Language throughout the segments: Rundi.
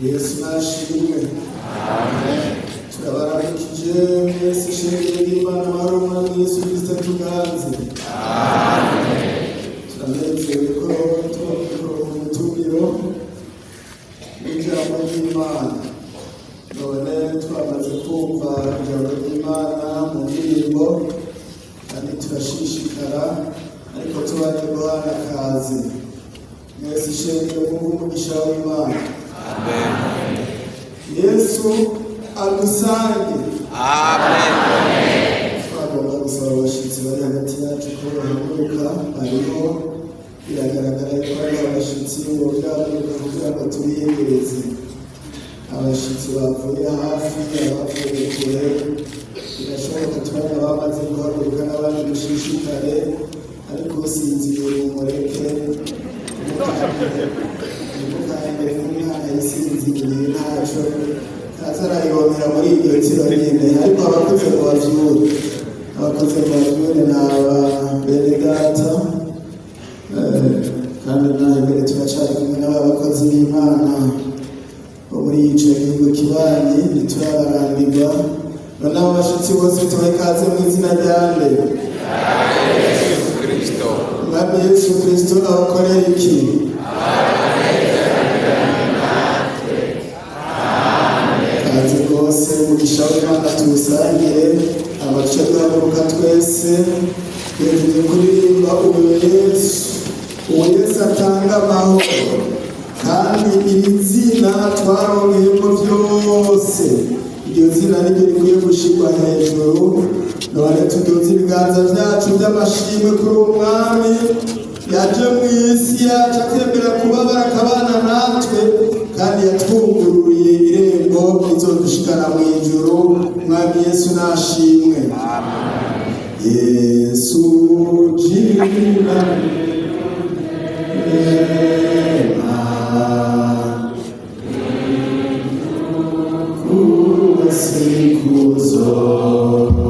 Yesu nashimwe. Turabaramukije mwese, ishengero ry'Imana, amahoro y'Umwami Yesu Kristo atuganze. Turanezerewe ko tuba umutumiro w'ijambo ry'Imana. None twamaze kumva ijambo ry'Imana mu ndirimbo kandi turashishikara, ariko tubanje guhana akazi. Mwese ishengero, mwumve umugisha w'Imana. Yesu adusange. Twagomba gusaba abashyitsi bari hagati yacu ko bahaguruka. Hariho, biragaragara ko hariho abashyitsi bogaruka kugira ngo tubiyegereze. Abashyitsi bavuye hafi, abavuye kure, birashoboka tubona bamaze guhaguruka n'abandi dushishikare, ariko usinziriye mumureke. Ntimukangire nk'umwana yisinziriye, ntaco kaza arayibonera muri iryo tiro nyine. Ariko abakuze ngo bavyure, abakuze ngo bavyure, ni aba bene data. Kandi naho imbere turacari kumwe n'aba bakozi b'Imana bo muri ico gihugu kibanyi, ntiturabarambirwa. None abo bashitsi bose tubahe ikaze mu izina rya nde? Yesu Kristo. Umwami Yesu Kristo abakorera iki? Kaze rwose, umugisha w'Imana tuwusangire. Abace duhaguruka twese duhejeje kuririmba uwo Yesu, uwo Yesu atanga amahoro, kandi iri zina twaronkeyemo byose, iryo zina niryo rikwiye gushirwa hejuru. None tuduze ibiganza byacu by'amashimwe kuri uwo mwami yaje mu isi yacu, akemera kubabara akabana natwe, kandi yatwugururiye irembo rizodushikana mu ijuru. Mwami Yesu nashimwe. Yesu jina rema kuwa siku zote.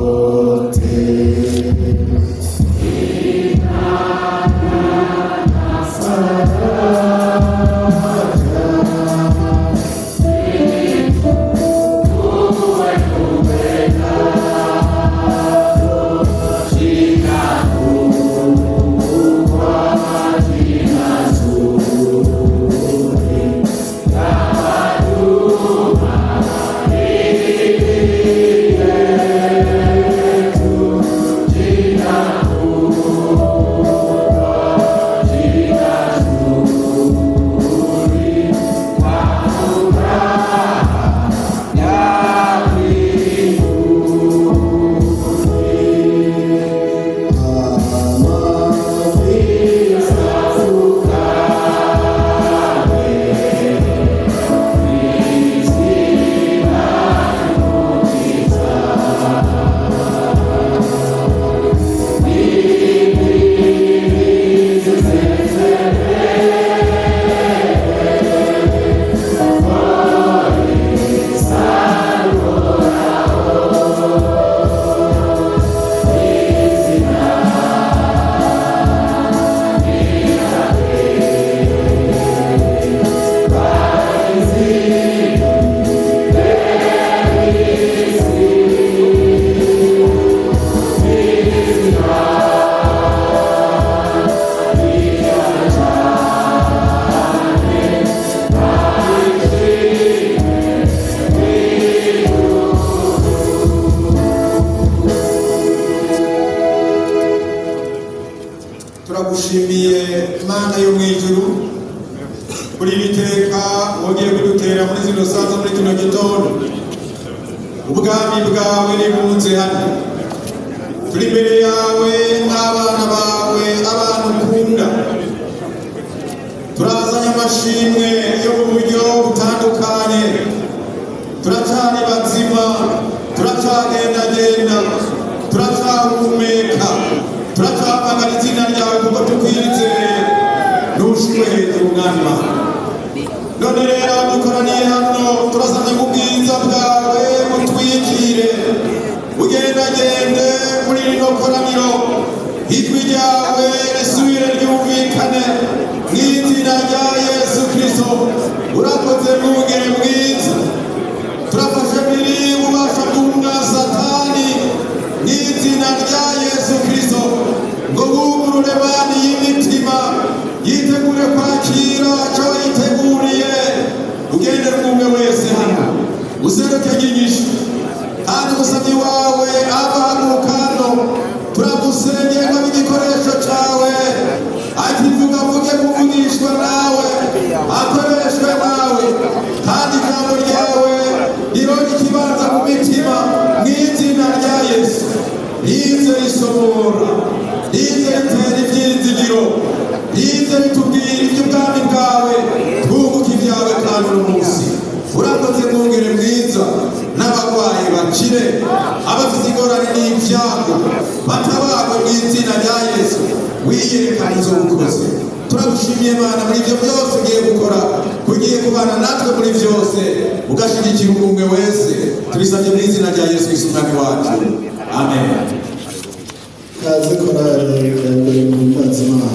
Turagushimiye Mana yo mu ijuru kuri iri teka wongeye kudutera muri zino saa zo muri kino gitondo. Ubwami bwawe nibunze hano, turi imbere yawe nk'abana bawe, abana ukunda. Turazanye amashimwe yo mu buryo butandukanye. Turacari bazima, turacagendagenda, turacahumeka, turacahamagara izina ryawe kuko tukwizeye. Ntushirwe hejuru, Mwami Mana. None rero dukoraniye hano, turasabye ngo ubwiza bwawe butwikire, ugendagende muri rino koraniro, ijwi ryawe risubire ryumvikane mu izina rya Yesu Kristo. Urakoze, mwungere. Umusabyi wawe abahaguruka hano, turagusengeye ngo abe igikoresho cyawe, akivuga avuge kuvugishwa nawe, akoreshwe nawe, kandi ijambo ryawe rironke ikibanza mu mitima mu izina rya Yesu. Rize risomora, rize ritera ibyizigiro, rize ritubwira iby'ubwami bwawe, twunguke ibyawe. Kandi uno munsi urakoze, mwungere mwiza, n'abarwayi bakire, abafite ingorane n'ibyago batabagwe mu izina rya Yesu. Wiyerekana izo ukoze. Turagushimiye Mana muri ibyo byose ugiye gukora, ugiye kubana natwe muri byose, ugashyigikira umwe wese. Tubisabye mu izina rya Yesu Kristo Umwami wacu, amen. Kaze korali ya mbere mu Imana.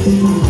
Yeah.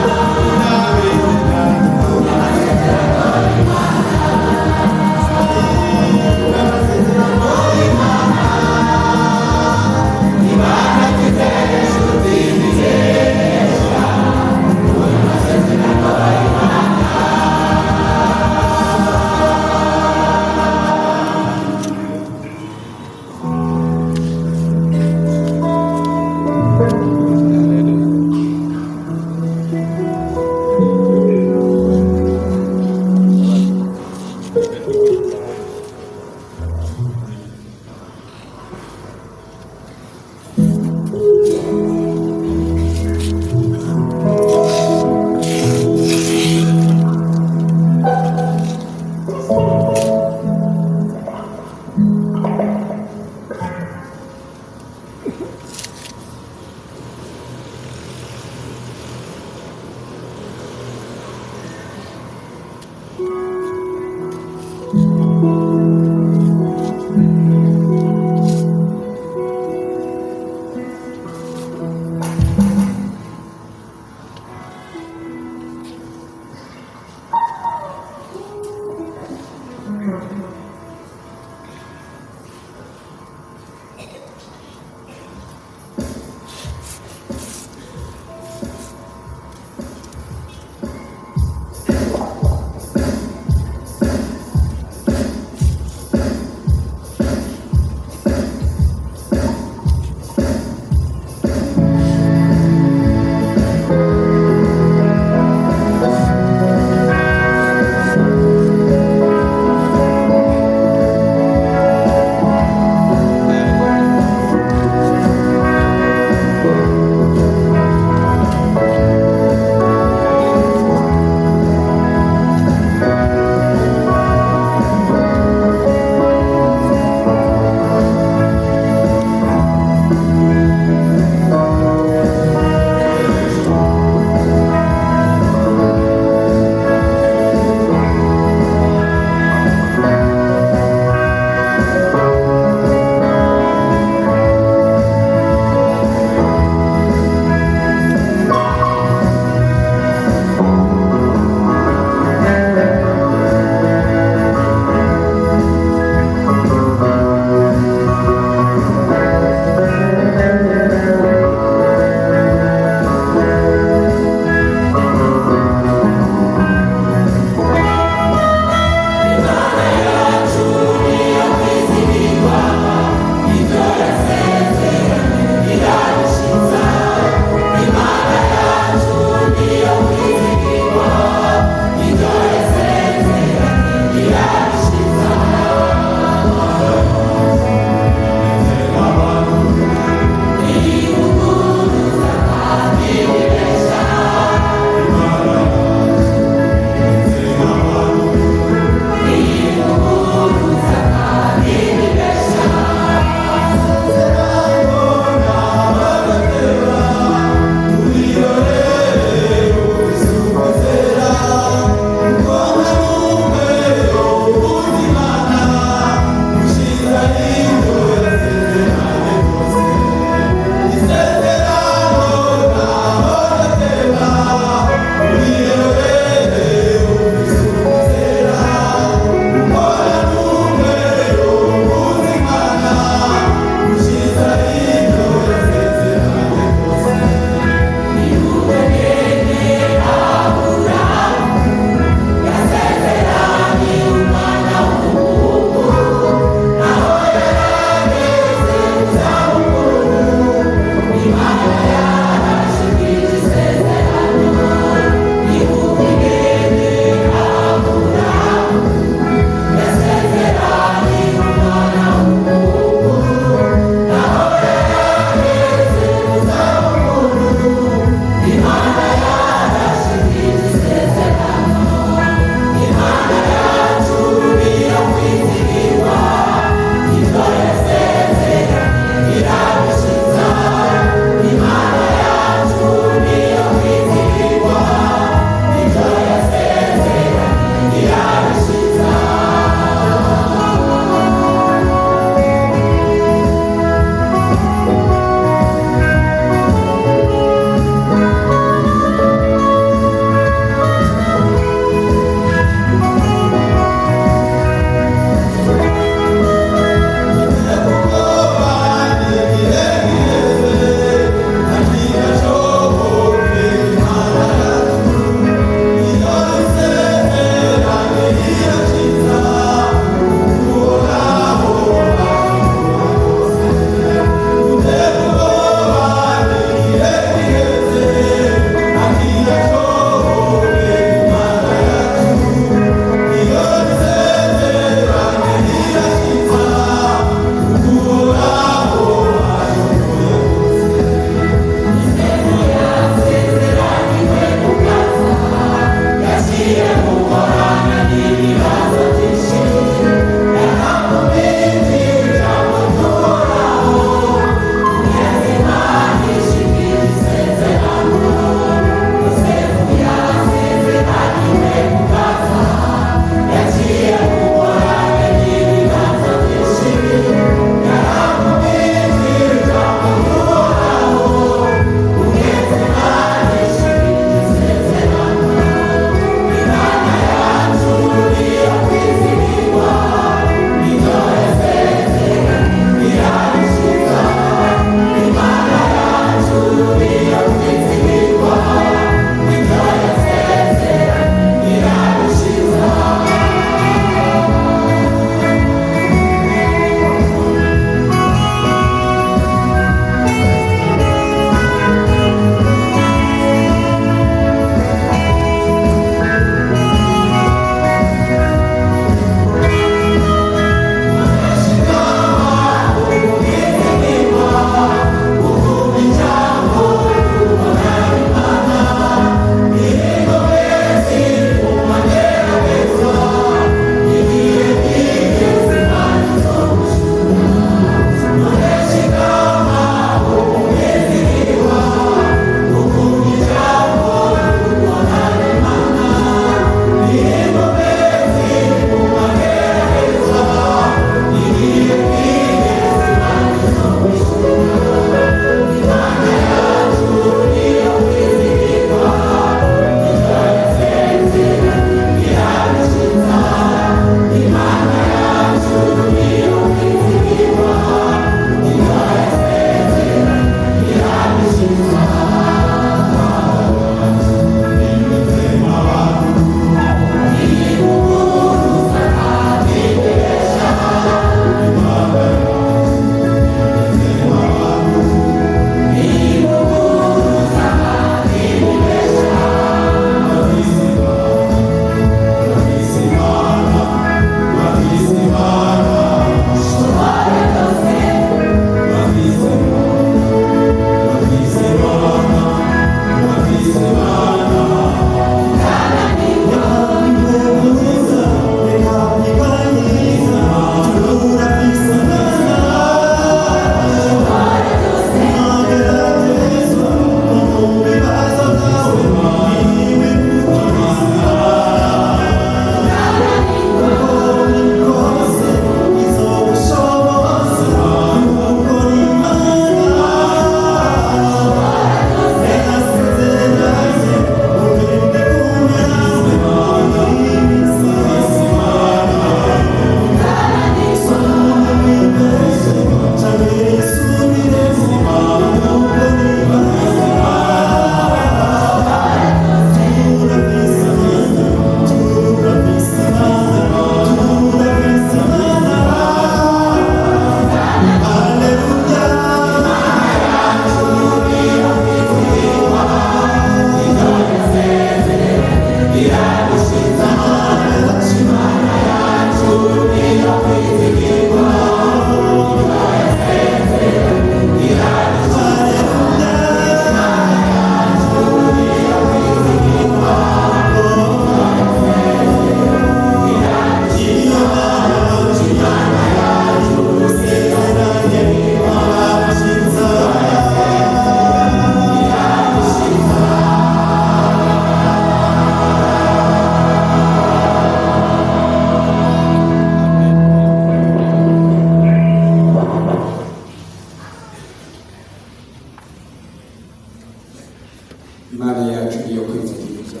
Imana yacu niyo kwizigirwa.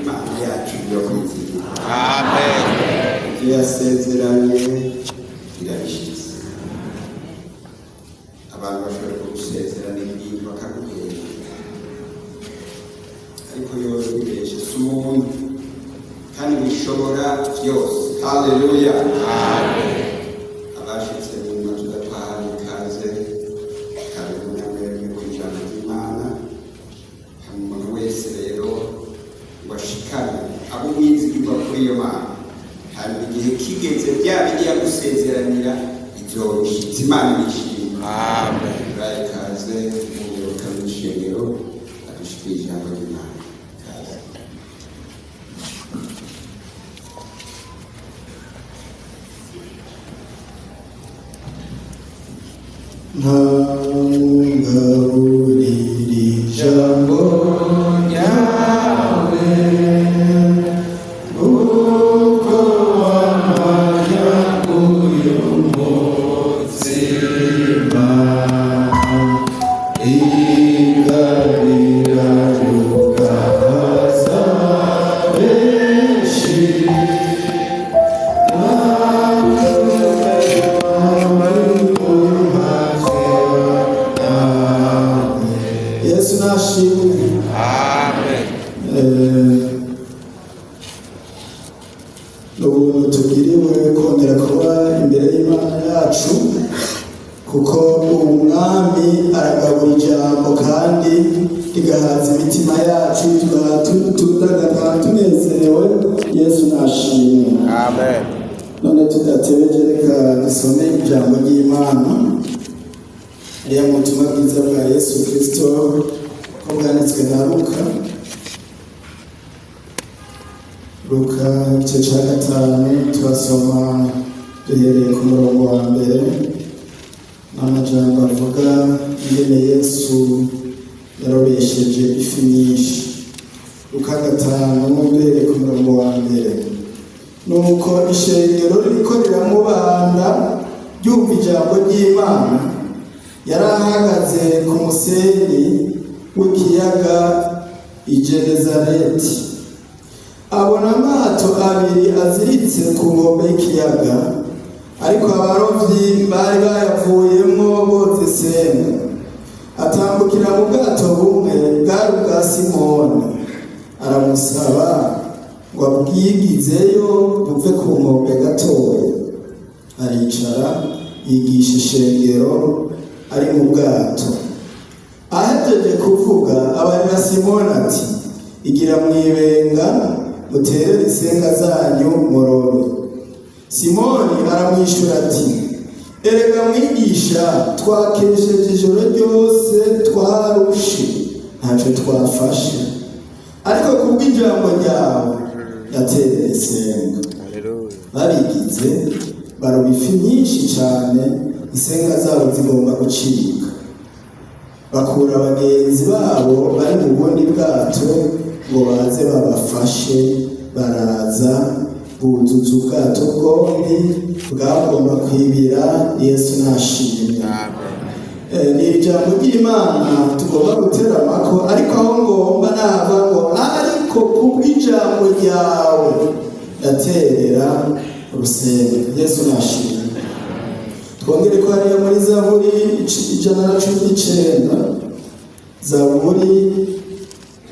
Imana yacu niyo kwizigirwa. Amen. Ibyo yasezeranye irabishyize. Abantu bashobora kugusezerana ibintu bakaguhera, ariko yowe wibeshe si umuntu kandi bishobora byose. Haleluya. Abashitse mu mazu gatwara ikaze karibu namwebwe ku ijambo ry'Imana. Umuntu wese rero washikanye abo umwizigirwa kuri iyo Mana, hanyuma igihe kigeze bya bindi yagusezeranira izobishitsa. Imana irishima. Amen. Uraye ikaze umuyoboka w'ishengero adushikire ijambo ry'Imana. Ikaze. Ntangaburira ijambo ryawe, kuko wampaye umutsima, ingabira rugahaza benshi. Yesu nashimwe. Amen. Ubuntu tugiriwe kongera kuba imbere y'Imana yacu, kuko umwami aragabura ijambo kandi rigahaza imitima yacu, tugataha tunezerewe. Yesu nashimwe. Amen. None tudatebeje, reka dusome ijambo ry'Imana riri mu butumwa bwiza bwa Yesu Kristo ko bwanditswe na Luka. Luka igice cya 5, turasoma duhereye ku murongo wa mbere, n'amajambo avuga ingene Yesu yarobesheje ifi nyinshi. Luka 5 duhereye ku murongo wa mbere. Nuko ishengero ririko riramubanda ryumva ijambo ry'Imana, yari ahagaze ku musenyi w'ikiyaga i Genezareti. Abona amato abiri aziritse ku nkombe y'ikiyaga, ariko abarovyi bari bayavuyemwo boza isenga. Atambukira mu bwato bumwe bwari ubwa Simoni, aramusaba ngo abwigizeyo buve ku nkombe gatoya. Aricara yigisha ishengero ari mu bwato. Ahejeje kuvuga, abarira Simoni ati: igira mwibenga muterere isenga zanyu murobe. Simoni aramwishyura ati: erega mwigisha, twakesheje ijoro ryose twarushe, ntacyo twafashe, ariko kubw'ijambo ryawe ndaterera isenga. Barigize baroba ifi nyinshi cyane, isenga zabo zigomba gucika. Bakura bagenzi babo bari mu bundi bwato ngo baze babafashe. Baraza buzuza ubwato bwombi, bwagomba kwibira. Yesu nashimwe. Ni ijambo ry'Imana tugomba gutera amako, ariko aho ngomba nava ngo ariko kubw'ijambo ryawe ndaterera urusenga. Yesu nashimwe. Twongere ko hariya muri Zaburi 119, Zaburi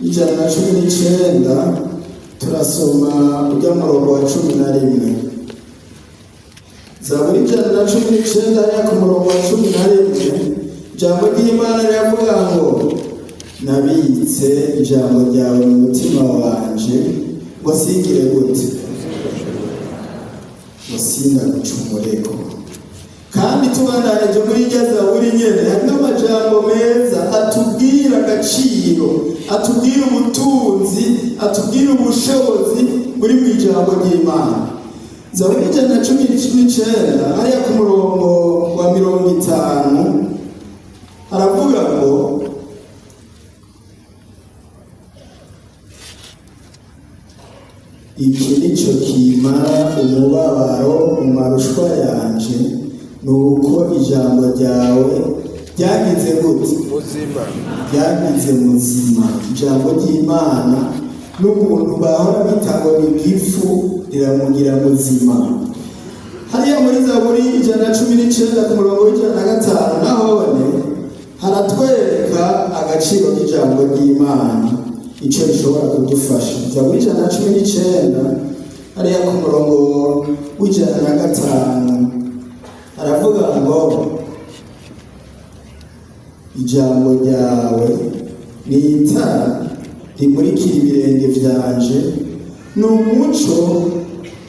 119, turasoma ujya murongo wa 11. Zaburi 119 hariya ku murongo wa 11, ijambo ry'Imana riravuga ngo: nabitse ijambo ryawe mu mutima wanje ngo singire gute, ngo sindagucumureko. Kandi tubandanije muri irya Zaburi nyene, harimo amajambo meza atubwira agaciro, atubwira ubutunzi, atubwira ubushobozi buri mu ijambo ry'Imana. Zaburi 119 hariya ku murongo wa 50 haravuga ngo: iki nico kimara umubabaro mu marushwa yanje, nuko ijambo ryawe ryagize gute. Muzima. Ryangize muzima. Ijambo ry'Imana n'umuntu bahora bita ngo ni igifu riramugira muzima. Hariya muri Zaburi 119 ku murongo w'105 nahone haratwereka agaciro k'ijambo ry'Imana, icyo rishobora kudufasha. Zaburi 119 hariya ku murongo w'105 aravuga ngo ijambo ryawe ni itara rimurikira ibirenge vyanje, ni umuco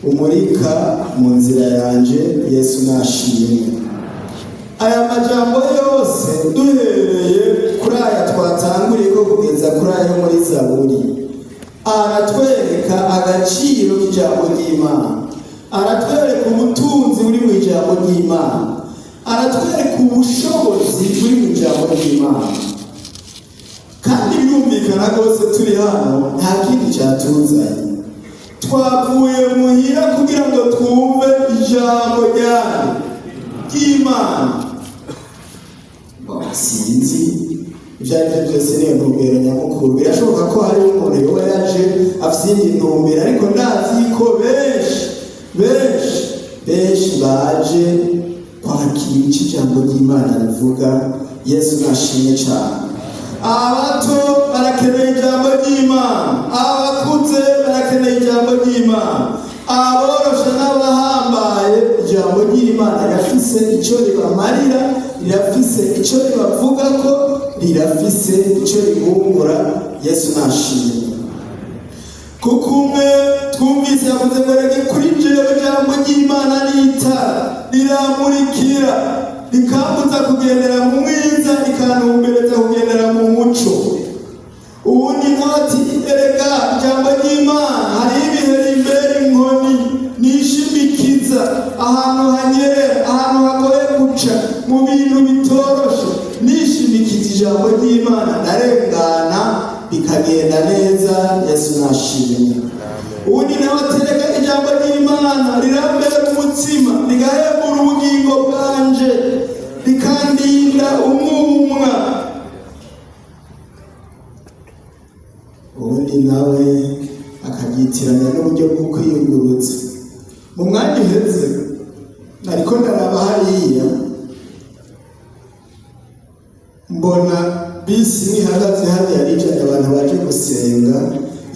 umurika mu nzira yanje. Yesu nashimwe. Aya majambo yose duhereye kuri aya twatanguriye ko kugeza kuri ayo muri Zaburi aratwereka agaciro k'ijambo ry'Imana, aratwereka ubutunzi buri mu ijambo ry'Imana, aratwereka ubushobozi buri mu ijambo ry'Imana. Kandi birumvikana rwose turi hano nta kindi cyatuzanye, twavuye muhira kugira ngo twumve ijambo ry'Imana. Sinzi ibyo ari byo byose, niyo ntumbero nyamukuru. Birashoboka ko hariho umuntu yoba yaje afite iyindi ntumbero, ariko ndazi ko benshi benshi benshi baje kwakira icyo ijambo ry'Imana rivuga. Yesu nashimwe cyane. Abato barakeneye ijambo ry'Imana, abakuze barakeneye ijambo ry'Imana, aboroshe n'abahambaye. Ijambo ry'Imana rirafise icyo ribamarira, rirafise icyo ribavuga ko rirafise icyo ribungura. Yesu nashimwe. Kuko umwe twumvise yavuze ngo reke kuri jewe ijambo ry'Imana n'itara riramurikira, rikambuza kugendera mu mwiza, rikantumbereza kugendera mu muco. Uwundi nawe ati erega ijambo ry'Imana hari ibihe rimbera inkoni nishimikiza ahantu hanyerera, ahantu hagoye guca, mu bintu bitoroshe. Nishimikiza ijambo ry'Imana ndarengana bikagenda neza. Yesu nashimwe. Uwundi nawe atereka ijambo ry'Imana rirambera umutsima, rigahembura ubugingo bwanje, rikandinda umwumwa. Ubundi nawe akabyitiranya n'uburyo bwo kwiyungurutsa. Mu mwanya uheze ariko ndaraba hariya mbona bisi imwe ihagaze hariya yaricaye abantu baje gusenga,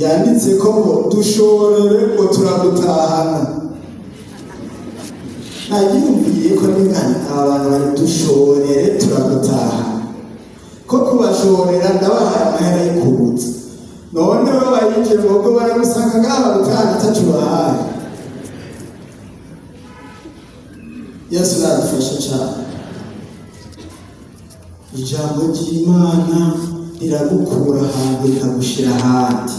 yanditse ko ngo dushorere ngo turagutahana. Nagiyumviye ko n'ingana aba bantu bari dushorere turagutahana, ko kubashorera ndabahaye amahera yo kubutsa. None bo bayinjiye mu rugo baramusanga ngaha gutahana atacu bahaye. Yesu nadufashe cyane. Ijambo ry'Imana riragukura ahantu rikagushira ahandi.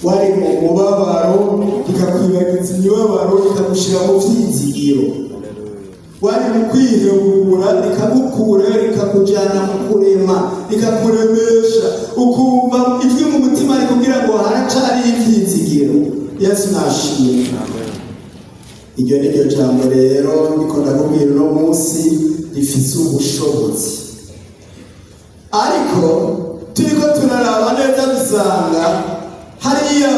Wari mu mubabaro rikakwibagiza imibabaro, rikagushira mu vyizigiro. Wari mu kwihebura rikagukura, rikakujyana mu kurema, rikakuremesha, ukumva ijwi mu mutima rikubwira ngo haracari ivyizigiro. Yesu nashimwe. Iryo ni ryo jambo rero ndiko ndakubwira uno munsi rifise ubushobozi. Ariko turiko turaraba neza dusanga hariya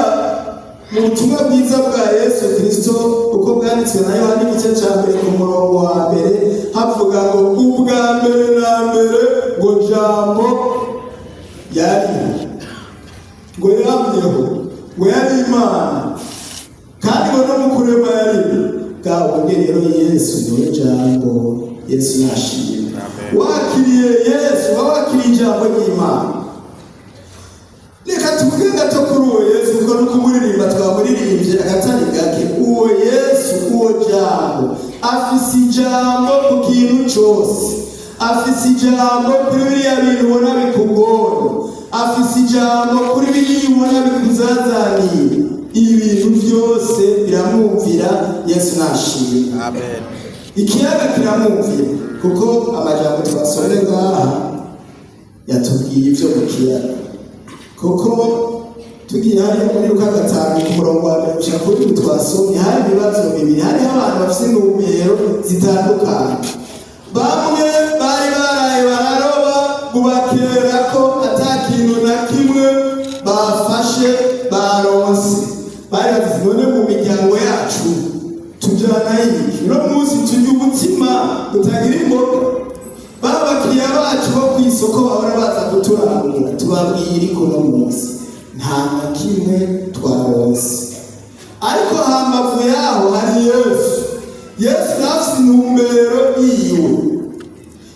mu butumwa bwiza bwa Yesu Kristo uko bwanditswe na Yohana igice ca mbere ku murongo wa mbere havuga ngo ubwa mbere na mbere ngo jambo yari, ngo yamyeho, ngo yari Imana, kandi ngo no mu kurema yari. Bwa bundi rero Yesu niwe jambo. Yesu nashimwe. Wakiriye Yesu, wakiriye ijambo ry'Imana. Reka tuvuge gato kuri uwo Yesu, kuko no kumuririmba twamuririmbye agatari gake. Uwo Yesu, uwo jambo, afise ijambo ku kintu cose, afise ijambo kuri biriya bintu ubona bikugoye, afise ijambo kuri biriya ubona bikuzazaniye. Ibintu byose biramwumvira. Yesu nashimwe. Amen. Ikiyaga kiramwumvira, kuko amajambo twasomye ngaha yatubwiye ibyo mu kiyaga. Kuko tugiye hariya muri Luka 5 ku murongo wa mbere gushika kuri twasomye, hari ibibazo bibiri. Hariho abantu bafise intumbero zitandukanye. Bamwe bari baraye bararoba Bubakera ko ata kintu na kimwe bafashe baronse. Bari bati: "None mu miryango yacu tujyana iki? Uno munsi turya umutsima utagira imboga. Ba bakiriya bacu bo ku isoko bahora baza kuturangura, tubabwira ko uno munsi nta na kimwe twaronse." Ariko hambavu yaho hari Yesu. Yesu nafise intumbero yiwe.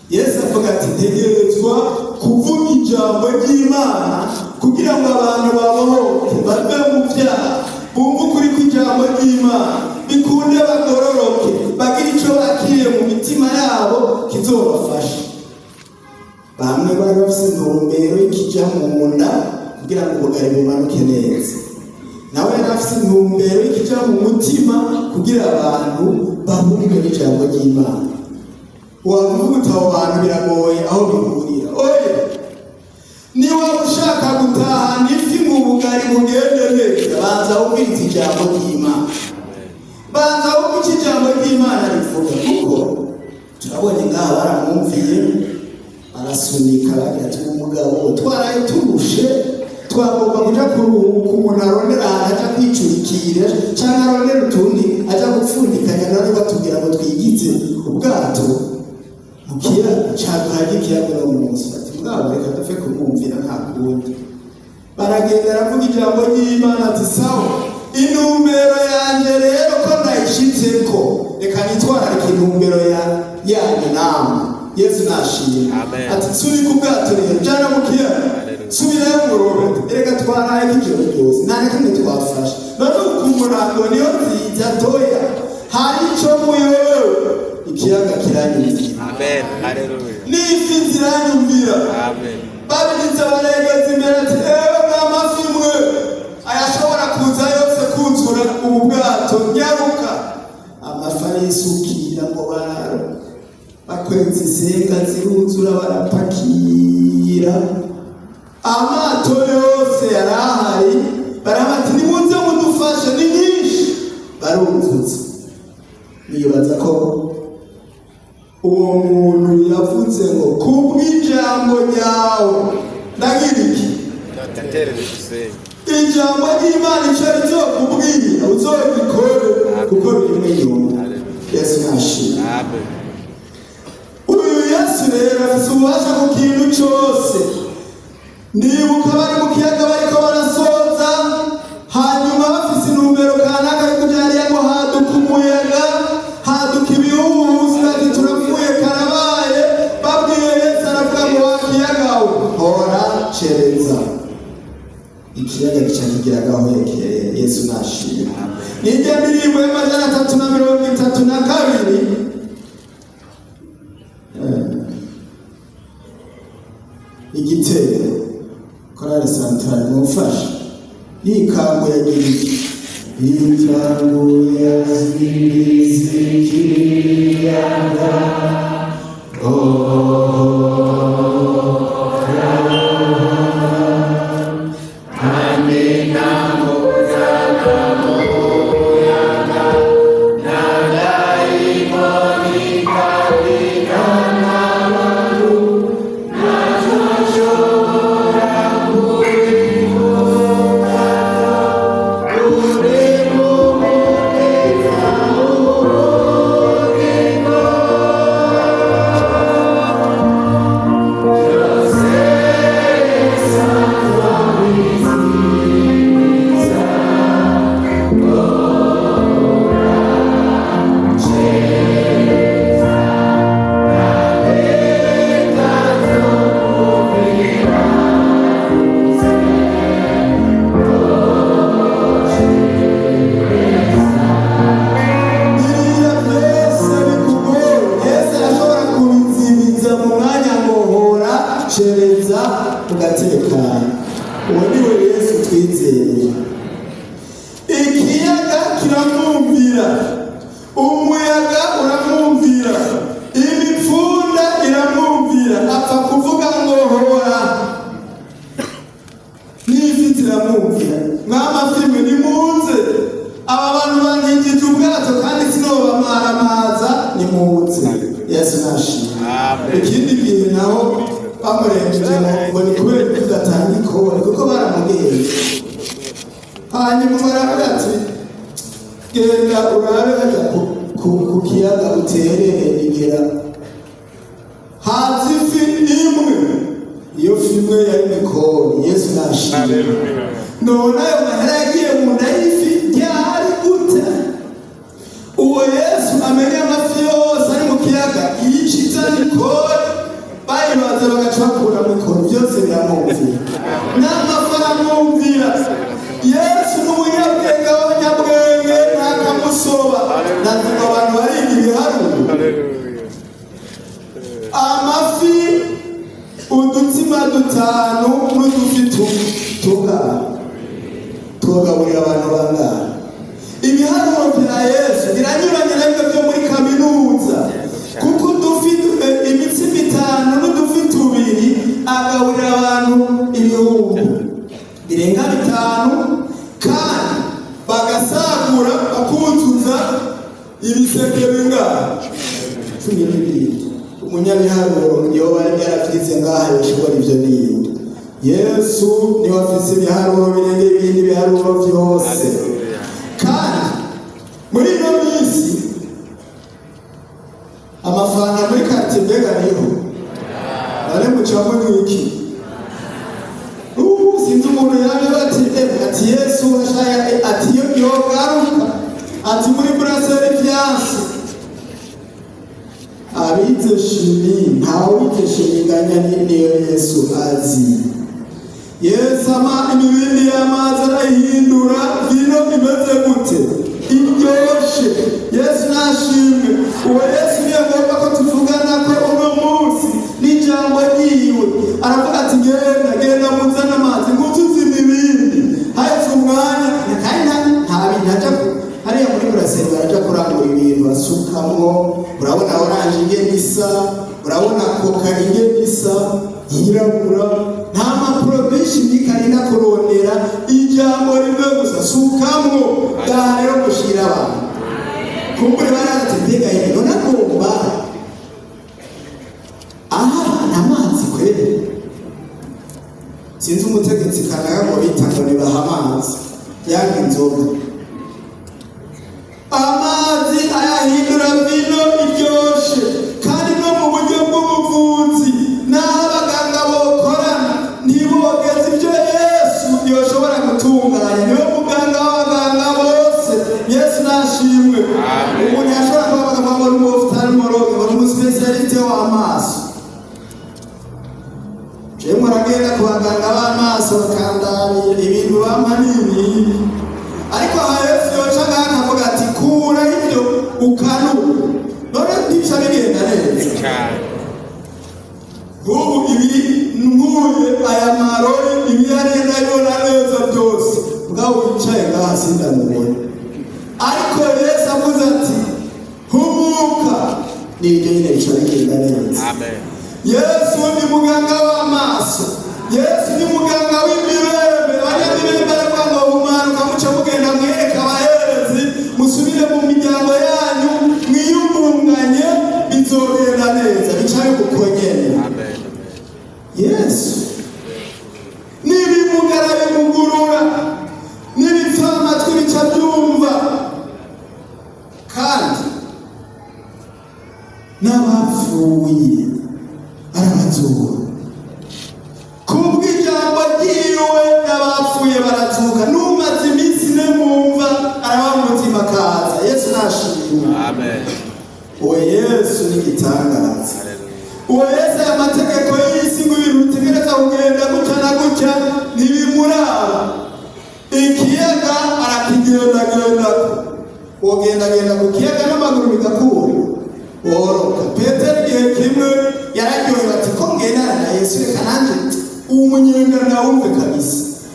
Yesu avuga ati: "Ntegerezwa kuvuga ijambo ry'Imana kugira ngo abantu babohoke, bave mu byaha, bumve ukuri kw'ijambo ry'Imana, bikunde bagororoke, bagire icyo bakiriye mu mitima yabo kizobafasha." Bamwe bari bafise intumbero y'ikija mu nda kugira ngo ubugari bumanuke neza. Nawe yari afise intumbero y'ikija mu mutima kugira abantu bahumwe n'ijambo ry'Imana. Wavuga uti: "Abo bantu biragoye aho bihurira." Oya, niba ushaka gutahana ifi mu bugari bugende neza, banza wumvirize ijambo ry'Imana, banza wumve icyo ijambo ry'Imana rivuga. Kuko turabonye ngaha baramwumviye, barasunika, bagira ati: "Umugabo twaraye turushe, twagomba kuja kuruhuka, umuntu arondera ahantu aja kwicurikira canke arondera utundi aja gupfundikanya, none batubwira ngo twigize ubwato mu kiyaga, caduhaye ikiyaga uno munsi." Bati: "Mugabo reka dupfe kumwumvira, nta kundi." Baragenda, aravuga ijambo ry'Imana, ati: "Sawa, intumbero yanje rero ko ndayishitseko, reka nitwararike intumbero ya yanyu namwe." Yesu nashimwe. Amen. Ati: "Sunika ubwato rero, jana mu kiyaga, subirayo murobe. Erega twaraye ijoro ryose, nta na kimwe twafashe, none ku murango niyo nziza toya, hari ico muyobewe? Ikiyaga kiranyumvira." Amen. Hallelujah. N'ifi ziranyumvira. Amen. Babigize, baregeza imbere, ati: "Ewe mw'amafi mwe, ayashobora kuza yose kuzura ubu bwato, nyaruka." Amafi arisukira ngo bakwenza isenga, ziruzura, barapakira amato yose yari ahari. Barabati: "Nimuze mudufashe, ni nyinshi." Baruzutse. Nibaza ko uwo muntu yavuze ngo: "Kubw'ijambo ryawe ndagira iki?" Ndaterera umusenyi. Ijambo ry'Imana icyo rizokubwira uzogikore, kuko birimo inyungu. Yesu nashimwe. Amen. Uyu Yesu rero afite ububasha ku kintu cyose. Ndibuka bari mu kiyaga, bariko barasoza, hanyuma bafise intumbero kanaka yo kuja hariya, ngo haduka umuyaga, haduka ibihuhusi, bati: "Turapfuye, karabaye." Babwiye Yesu, aravuga ngo: "Wa kiyaga we, hora, cereza." Ikiyaga gica kigira gahwekere. Yesu nashimwe. Nijya ndirimbo y'332, igitero, korali santarari mumfashe. Yikanguye agira iki? Yikanguye azingiza ikiyaga. Biriya byose bikugoye, Yesu arashobora kubizibiza mu mwanya ngo: "Hora, cereza," ugatekana. Uwo ni we Yesu twizeye. Ikiyaga kiramwumvira, umuyaga uramwumvira, imipfunda iramwumvira. Apfa kuvuga ngo: "Hora," n'ifi ziramwumvira. "Mw'amafi mwe, nimuze, aba bantu bankikije ubwato kandi sinobamaramaza, nimuze." Yesu nashimwe. Amen. Ikindi gihe naho Bamurengeje ngo ni kubera ko udatanga ikori, kuko baramubwiye. Hanyuma baravuga ati genda urabe hajya ku kiyaga uterere igera haza ifi imwe. Iyo fi imwe yari mikori. Yesu nashimwe. None ayo mahera yagiye mu nda y'ifi ryari gute? Uwo Yesu amenya amafi yose ari mu kiyaga, yiciza nikori, bayibaza bagaca bakura mikoro, byose biramwumvira n'amafi aramwumvira. Yesu ni umunyabwenge w'abanyabwenge, ntakamusoba. Navuga abantu bariga ibiharuro. Amafi udutsima dutanu n'udufi tungana tugaburira abantu bangana. Ibiharuro bya Yesu biranyuranye nabyo byo muri kaminuza, kuko udufi imitsima itanu n'udufi tubiri agaburira abantu ibihumbi birenga bitanu, kandi bagasagura bakuzuza ibiseke bingana 12. Umunyabiharuro yoba yaravyize ngaha yoshobora ivyo n'ibindi. Yesu niwe afise ibiharuro birenga ibindi biharuro vyose. Kandi muri ino minsi amafaranga muri quartier mbega niho none muca munywa iki? Ubu sinzi umuntu yaje bati ati Yesu ashaya ati yogaruka ati muri brasserie vyanse. Abize chimie, ntawe wize chimie nganya niyo Yesu azi. Yesu ama imibindi y'amazi arayihindura vino imeze gute? Iryoshe. Yesu nashimwe. Uwo Yesu niyo ngomba ko tuvugana ko uno munsi n'ijambo ryiwe. Aravuga ati genda genda muzane amazi nguzuze imibindi. Haheze umwanya kandi nta bintu aja hariya muri brasserie baraja kurangura ibintu basukamwo. Urabona orange ingene isa, urabona coca ingene isa yirabura, nta maproduit chimique kurondera ijambo rimwe gusa sukamwo daha rero gushira abantu. Kumbure barazi mbega yego none agomba aha amazi kweli. Sinzi umutegetsi kanaka ngo bita ngo nibaha amazi yanga inzoga. Amazi ayahindura vino iryoshe, kandi no mu buryo bw'ubuvuzi n'aho abaganga bokorana ntibogeze ibyo Yesu yoshobora gutunganya. Niwe muganga w'abaganga bose. Yesu nashimwe. Umuntu yashobora kuba bakavuga ngo ni umu-ophtalmologue, ngo ni umuspécialiste w'amaso. Jewe muragenda ku baganga b'amaso bakandabira ibintu bampa n'ibi, ariko aha Yesu yoca ngaha akavuga ati kura ibyo ukanura, none ntibica bigenda neza. Nk'ubu ibi nkuye aya marori ibi yari ndabibona neza byose, mugabo wicaye ngaha sindamubona. Ariko Yesu avuze ati humuka, nibyo nyine bica bigenda neza. Yesu ni muganga w'amaso, Yesu ni muganga w'imibembe. Abanyamibembe baravuga ngo humanuka muce mugenda mwereka abaherezi, musubire mu miryango yanyu mwiyungunganye, bizogenda neza. Bica biguko nyene. Yesu n'ibimugara bimugurura, n'ibipfamatwi bica byumva, kandi n'abapfuye arabazura. Kubw'ijambo ryiwe n'abapfuye barazuka. N'umaze iminsi ine mumva araba muzima akaza. Yesu nashimwe. Uwo Yesu ni igitangaza. Uwo Yesu aya mategeko y'isi ngo ibintu bitegereza kugenda gutya na gutya ntibimuraba. Ikiyaga arakigendagendako, wogendagenda ku kiyaga n'amaguru bigakura woroka. Petero igihe kimwe yararyohewe ati ko ngendana na Yesu reka nanjye uwo munyenga ndawumve kabisa.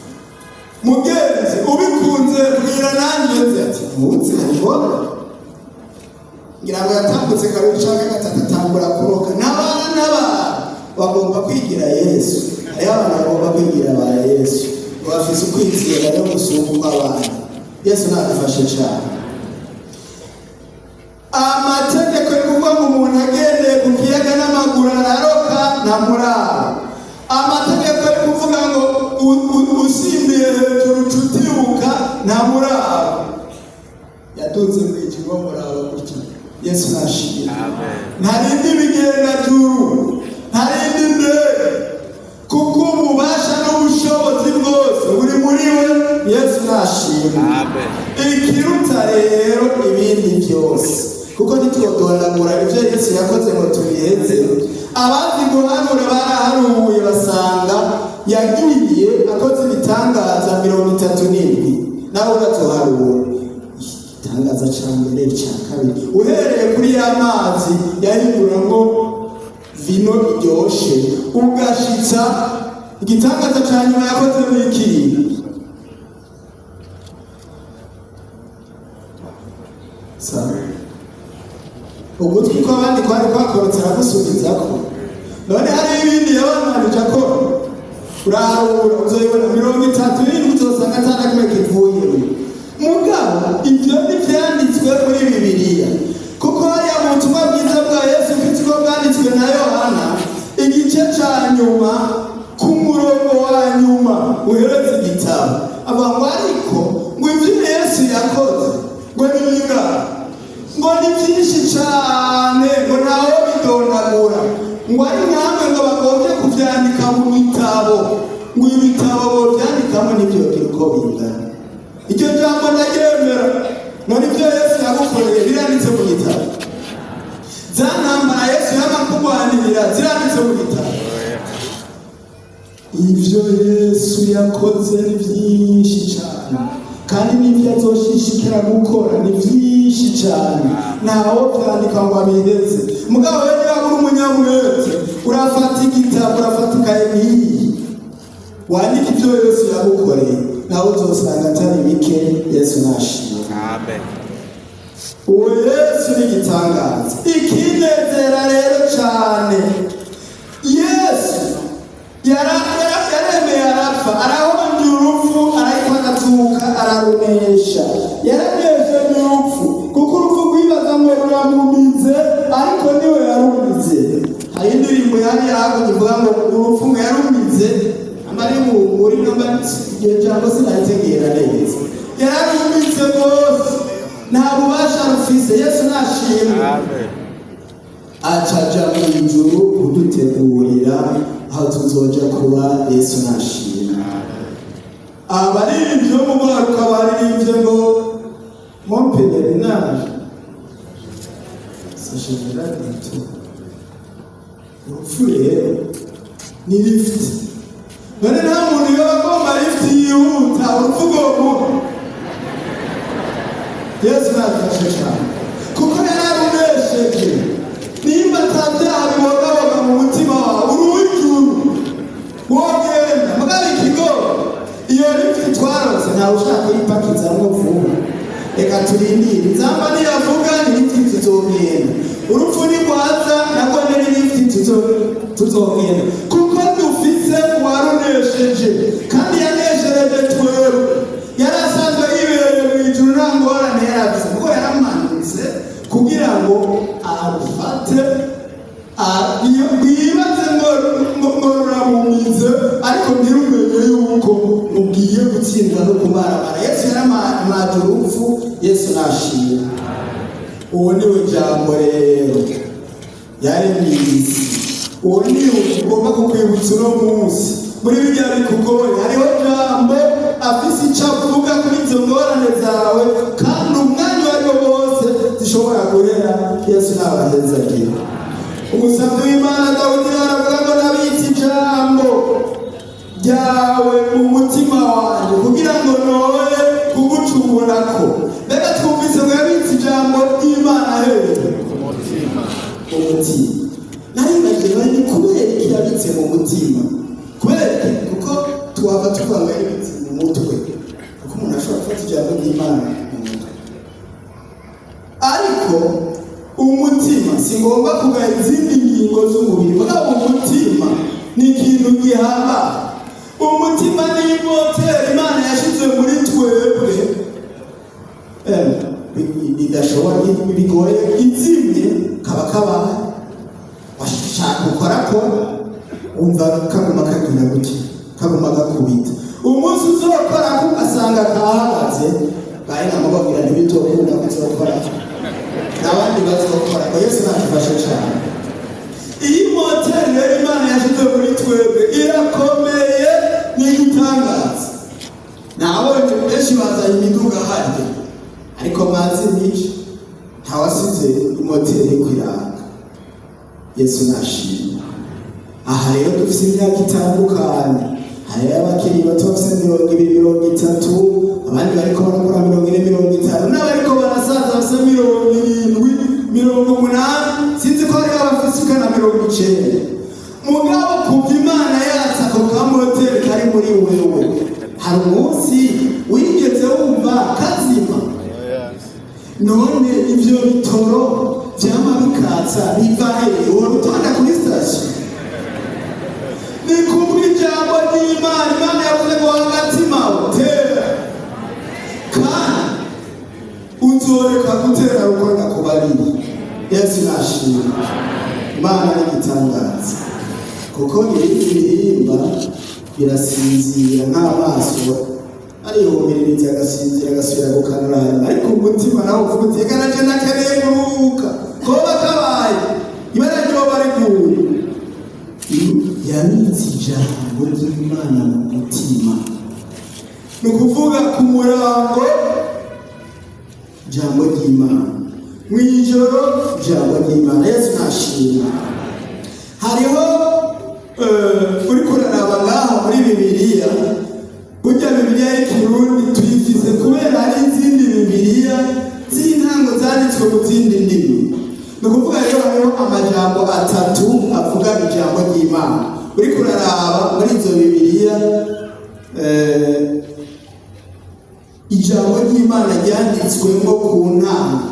Mugenzi ubikunze bwira nanjye nzi ati ntuzi haribona. Ngira ngo yatambutse kabiri canke gatatu atangura kuroka. N'abana n'abana bagomba kwigira Yesu. Hariho abantu bagomba kwigira ba Yesu, bafise ukwizera no gusumba abana. Yesu nadufashe cyane. Amategeko yo kuvuga ngo umuntu agendeye ku kiyaga n'amaguru araroka ntamuraba. Ntamuraba yaduze mu ijuru bamuraba gutya. Yesu nashimye. Ntarindi bigendajuru, ntarindi ndege, kuko ububasha n'ubushobozi bwose buri muri we. Yesu nashimwe. Ikiruta rero ibindi byose, kuko ntitwodondagura ibyo Yesu yakoze ngo tubiheze, abazi guhanura baraharuye basanga yagiye akoze ibitangaza 37. Nawe ugatuharura igitangaza cya mbere, cya kabiri, uhereye kuri ya mazi yahindura ngo vino iryoshe, ugashitsa igitangaza cya nyuma yakoze n'iki? Ugutwi kw'abandi kwari kwakorotse aragusubizako. None hari ibindi yabananije akora, uraharura uzoyibona 37, uzosanga atana kimwe kivuyemo. Mugabo ibyo ntivyanditswe muri Bibiliya, kuko hariya mu butumwa bwiza bwa Yesu Kristo bwanditswe na Yohana, igice ca nyuma ku murongo wa nyuma uhereza igitabo, avuga ngo ariko ngo ivyo Yesu yakoze ngo ni bingahe? Ngo ni byinshi cyane, ngo ntawe bidondagura, ngo ari nkamwe ngo bagombye kubyandika mu bitabo, ngo ibitabo bobyandikamo nibyo uko bingana. Iryo jambo ndaryemera. None ibyo Yesu yagukoreye biranditse mu gitabo? Za ntambara Yesu yamakugwanirira ziranditse mu gitabo? Ibyo Yesu yakoze ni byinshi cyane, kandi n'ibyo azoshishikara gukora ni byinshi cyane, ntawo byandika ngo abiheze. Mugabo rero niba uri umunyamwete, urafata igitabo, urafata ikaye nk'iyi, wandika ibyo Yesu yagukoreye, nawe uzosanga atari bike. Yesu nashimwe. Uwo Yesu ni igitangaza. Ikinezera rero cyane, Yesu yaremeye arapfa, arahonja urupfu, ariko agatuka ararunesha. Yaranesheje urupfu, kuko urupfu rwibaza ngo ruramumize, ariko niwe yarumize. Hari indirimbo yari yahaguye ivuga ngo urupfu ngo yarumize, amari muri namba igihe jambo sinategera neza. Yararumize rwose, nta bubasha rufise. Yesu nashimwe. Acaja mu ijuru kudutegurira aho tuzoja kuba. Yesu nashimwe. Abaririmbyi bo mu mwaruka baririmbye ngo mon pèlerinage s'achèvera bientôt. Urupfu rero ni lift. None nta muntu yoba agomba lift yihuta, urupfu rwomuha. Yesu nadufashe cyane, kuko yararunesheje. Nimba ata byaha bibogaboga mu mutima wawe, uri uw'ijuru, wogenda. Mugabo ikigo iyo lift twarose, ntawe ushaka kuyipakizamwo vuba. Reka turindire inzamba niyavuga, ni lift tuzogenda. Urupfu nirwaza nabwo ni lift tuzogenda, kuko dufise uwarunesheje, kandi yaneshereje twebwe. Yari asanzwe yibereye mu ijuru, nta ngorane yarafise, kuko yaramanutse kugira ngo arufate. Rwibaze ngo ruramumize, ariko ntirumenye yuko rugiye gutsindwa no kumaramara. Yesu yaramaje urupfu. Yesu nashimwe. Uwo niwe jambo rero yari mw'isi. Uwo niwe ugomba kukwibutsa uno munsi muri bijya bikugoye, hariho jambo afise icyo avuga kuri izo ngorane zawe, kandi umwanya uwo ari wo wose zishobora guhera. Yesu ntabahezagira. Umusabyi w'Imana Dawidi aravuga ngo nabitse ijambo ryawe mu mutima wanjye kugira ngo noye kugucumurako. Mbega twumvise ngo yabitse ijambo ry'Imana hehe? Mu mutima. Naribagiwe ni kubera iki yabitse mu mutima? Kubera iki? Kuko twaba tuvuga ngo yabitse mu mutwe, kuko umuntu ashobora gufata ijambo ry'Imana mu mutwe, ariko umutima si ngombwa kugaya izindi ngingo z'umubiri. Mugabo umutima ni ikintu gihambaye. Umutima ni moteri Imana yashyize muri twebwe, bidashobora, bigoye izimye kaba kabaye, washaka gukora ko wumva kaguma kagira gutya. Kaguma gakubita. Umunsi uzokora ugasanga kahagaze, bari namubabwira ntibitokunda kuzokora, n'abandi bazokora ko. Yesu natufashe cyane. Iyi moteri rero Imana yashyize muri twebwe irakomeye, ni igitangaza. Nabonye benshi bazanye imiduga harya, ariko mwazi nyinshi ntawasize imoteri kwiranga. Yesu nashimwe. Aha rero dufite imyaka itandukanye. Hariho abakiri bato bafite 20, 30, abandi bariko barakora 40, 50, n'abariko barasaza bafite 70, 80, sinzi ko hariho abafite na 90. Mugabo kuva Imana yatsa ako kamoteri kari muri wewe, hari umunsi wigeze wumva kazima? None ivyo bitoro vyama bikatsa biva hehe? Uhora utonda kuri sitasiyo? Ni kubw'ijambo ry'Imana. Imana yavuze ngo agatima tera, kandi uzoreka gutera uko ndakubariye. Yesu nashimwe. Imana ni igitangaza, kuko ibindi bihimba birasinzira nk'amaso, arihumiririza agasinzira, agasubira gukanura hanyuma, ariko umutima nawe uvuga uti: "Reka naje nakeneye kuruhuka." Koba kabaye ibara ryoba riguye. Yabitse ijambo ry'Imana mu mutima, ni ukuvuga ku murango ijambo ry'Imana, mu ijoro ijambo ry'Imana. Yesu nashimwe. Hariho uri kuraraba ngaha muri Bibiliya. Burya Bibiliya y'Ikirundi tuyifise kubera hari izindi Bibiliya z'intango zanditswe mu zindi ndimi. Ni ukuvuga rero hariho amajambo atatu avuga ijambo ry'Imana. Uri kuraraba muri izo Bibiliya, ijambo ry'Imana ryanditswemo ku ntango,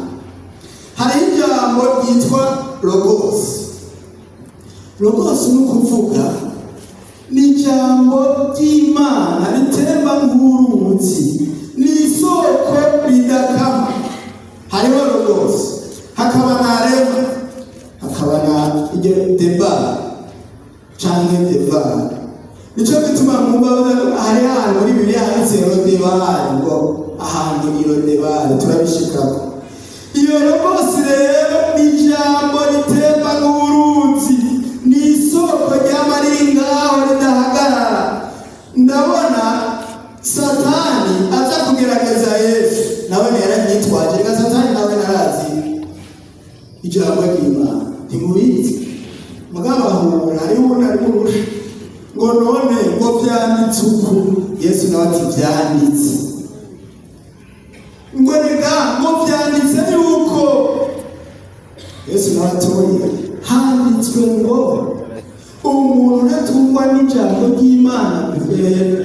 hariho ijambo ryitwa logos. Logos ni ukuvuga ni ijambo ry'Imana ritemba nk'uruzi, ni isoko ridakama. Hariho logos, hakaba na rema, hakaba na deba canke devar. Nico gituma mwumva hari ahantu muri Bibiliya handitse Rodebari, ngo ahantu i Rodebari. Turabishikako. Iyo logos rero ni ijambo ritemba nk'uruzi, ni isoko ryama riri ngaho ridahagarara. Ndabona Satani aza kugerageza Yesu, nawe yararyitwaje. Reka, Satani nawe narazi ijambo ry'Imana, ntimubizi? Mugabo ahura hariho ubundi ari murusha, ngo none ngo vyanditse uku. Yesu nawe ati: "Vyanditse ngo rega ngo vyanditse yuko." Yesu nawe atoye: "Handitswe ngo umuntu ntatungwa n'ijambo ry'Imana,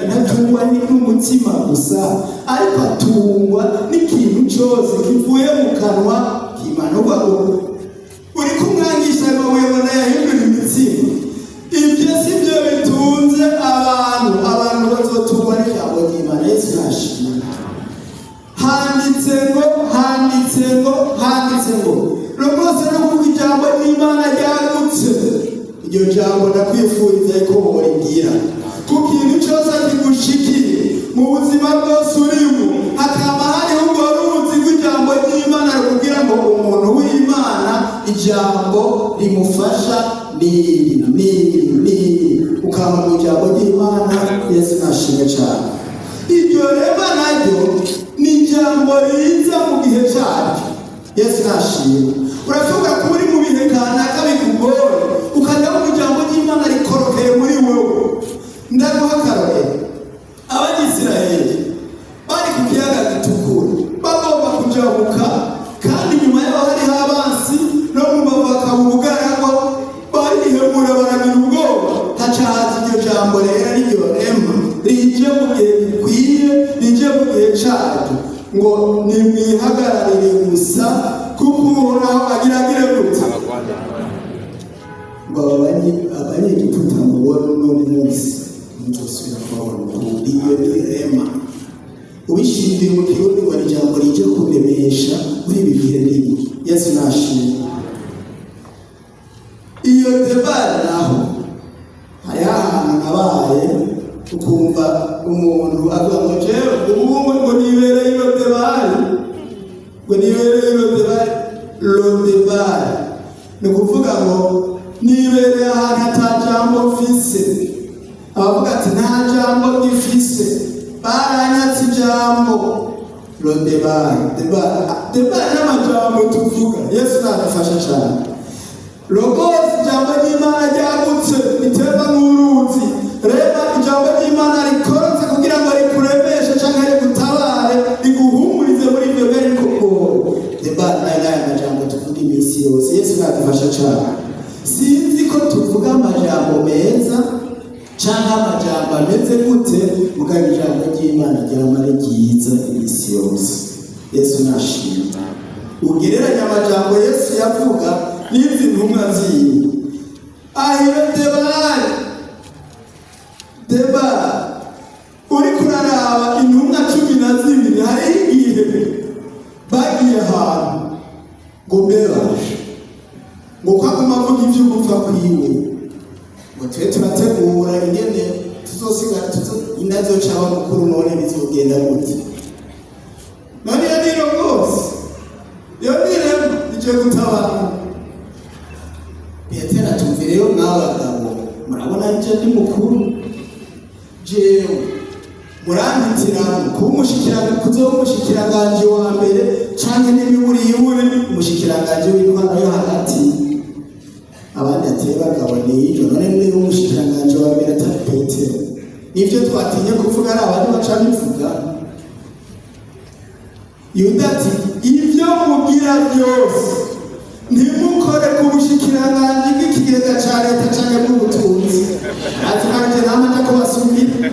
ntatungwa n'umutima gusa, ariko atungwa n'ikintu cyose kivuye mu kanwa k'Imana." Uvuga ngo uri kumwangisha amabuye ngo nayahindura imitsima, ibyo si byo bitunze abantu. Abantu bazotungwa n'ijambo ry'Imana. Yesu nashimwe. Handitse ngo, handitse ngo, handitse ngo. Rwose no kuvuga ijambo ry'Imana ryagutse. Iryo jambo ndakwifuriza ko worigira ku kintu cyose kigushikiye mu buzima bwose urimo, hakaba hariho urwo ruzi rw'ijambo ry'Imana rukubwira ngo umuntu w'Imana ijambo rimufasha ni iri, ni iri, ni iri, ukaba mu ijambo ry'Imana. Yesu nashimwe cyane. Iryo rema naryo ni ijambo riza mu gihe cyaryo. Yesu nashimwe. Urashobora kuba uri mu bihe kanaka bikugoye, ukajya mu ijambo ry'Imana rikorokeye muri wowe. Ndaguha akarorero. Abanyisiraheli bari ku kiyaga Gitukura, bagomba kujabuka, kandi nyuma yaho hariho abansi, no mu mbavu bakaba ubugaragwa. Barihemura, baragira ubwoba, haca haza iryo jambo rero, ariryo rema, rije mu gihe gikwiye, rije mu gihe caryo, ngo nimwihagararire gusa, kuko Uhoraho agira agire gute? Ngo Abanyegiputa mubona uno munsi ntuzosubira kubabona ukundi. Iyo ni rema. Ubishingiye mu Kirundi ngo ni ijambo rije kundemesha muri ibi bihe ndimo. Yesu nashimwe. Iyo debari naho, hariho ahantu nabaye. Ukumva umuntu avuga ngo jewe ubu ngo nibereye Lodebari, ngo nibereye Lodebari. Lodebari ni ukuvuga ngo nibereye ahantu ata jambo mfise. Abavuga ati nta jambo ngifise, baranyatse ijambo. Lodebari, debari n'amajambo tuvuga. Yesu nadufasha cyane. Logos, ijambo ry'Imana ryagutse ritemba nk'uruzi. Reba, ijambo ry'Imana rikorotse kugira ngo rikuremeshe canke rigutabare, riguhumurize muri ibyo bihe rikugora. Debari nayo n'aya majambo tuvuga iminsi yose. Yesu nadufasha cyane. Sinzi ko tuvuga amajambo meza canke amajambo ameze gute, mugabo ijambo ry'Imana ryama ari ryiza iminsi yose. Yesu nashimwe. Ugereranya amajambo Yesu yavuga n'izi ntumwa ziwe ahiro debari debari. Uriko uraraba intumwa 12, hariho igihe bagiye ahantu ngo mbe baje ngo ko aguma avuga ivy'ugupfa kwiwe, ngo tube turategura ingene tuzosigara tuzo inda zocaba mukuru, none bizogenda gute? None iyo niro rwose, iyo nirema ije gutabara. Petero atumvireyo, mw'abagabo, murabona nje ndi mukuru, jewe murampitiramo kuba kuzoba umushikiranganji wa mbere canke n'imiburiburi umushikiranganji w'intwaro yo hagati. Abandi ateye bagabo niyo none niba umushikiranganji wa mbere atari Petero, nivyo twatinye kuvuga ari abandi baca bivuga. Yuda ati ibyo mugira byose ntimukore ku bushikiranganji bw'ikigega ca leta canke bw'ubutunzi. Ati nanje nama nja kubasumira.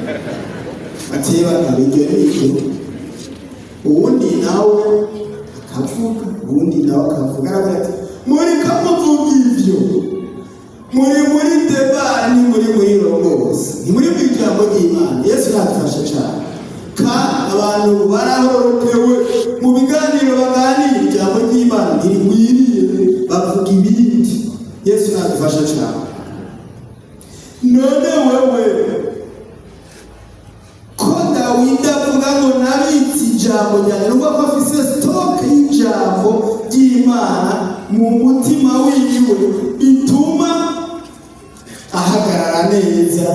Ati bagabo, iryo ni iryo. Uwundi nawe akavuga, uwundi nawe akavuga, aravuga ati muriko muvuga ivyo muri débat, ni muri logos, ni muri ijambo ry'Imana. Yesu nadufashe cyane. Kandi abantu barahorotewe mu biganiro baganira, ijambo ry'Imana ntirigwiriye, bavuga ibindi. Yesu nadufashe cyane. None wewe ko Dawidi avuga ngo nabitse ijambo ryanjye, nuvuga ko afise stock y'ijambo ry'Imana mu mutima wiwe bituma ahagarara neza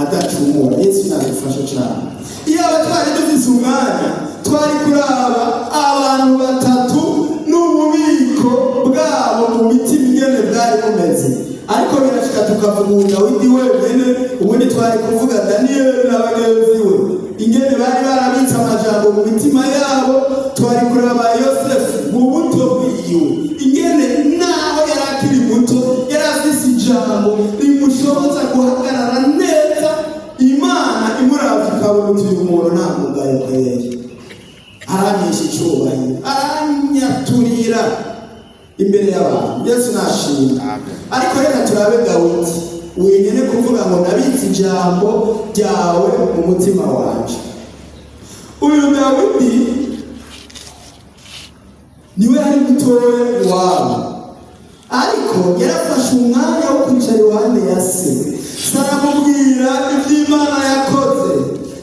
adacumura. Yesu nadufasha cyane. Iyo aba twari dufise umwanya, twari kuraba abantu batatu n'ububiko bwabo mu mitima ingene bwari bumeze, ariko birashika tukavuga ubu Dawidi wenyene. Ubundi twari kuvuga Daniyeli na bagenzi we ingene bari barabitse amajambo mu mitima yabo. Twari kuraba Yosefu mu buto bwiwe, ingene naho yari akiri muto yari afise ijambo rimushoboza guhagarara neza, Imana imuravye ikabona uti uyu muntu nta mugayo kweri, aranyesha icubahiro, aranyaturira imbere y'abantu. Yesu nashimwe. Ariko reka turabe Dawidi wenyine kuvuga ngo nabitse ijambo ryawe mu mutima wanje. Uyu Dawidi niwe yari mutoya iwabo, ariko yarafashe umwanya wo kwicara iruhande ya se. Se aramubwira iby'Imana yakoze,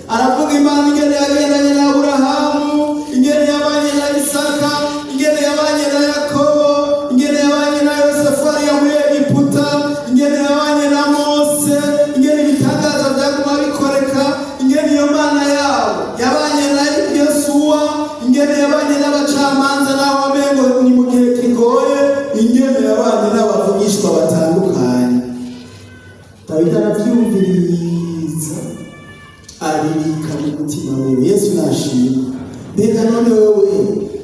aravuga Imana ingene yagendanye na Aburahamu, ingene yabanye na Isaka, ingene yabanye na Yakobo, ingene yabanye na Yosefu ariya muri Egiputa, ingene yabanye na Mose, ingene ibitangaza byaguma bikoreka, ingene iyo Mana yabo yabanye na Yosuwa, ingene yabanye n'abacamanza naho wamengo ni mu gihe kigoye, ingene yabanye n'abavugishwa batandukanye. Dawidi aravyumviriza, abibika mu mutima wiwe. Yesu nashimwe. Mbega none wewe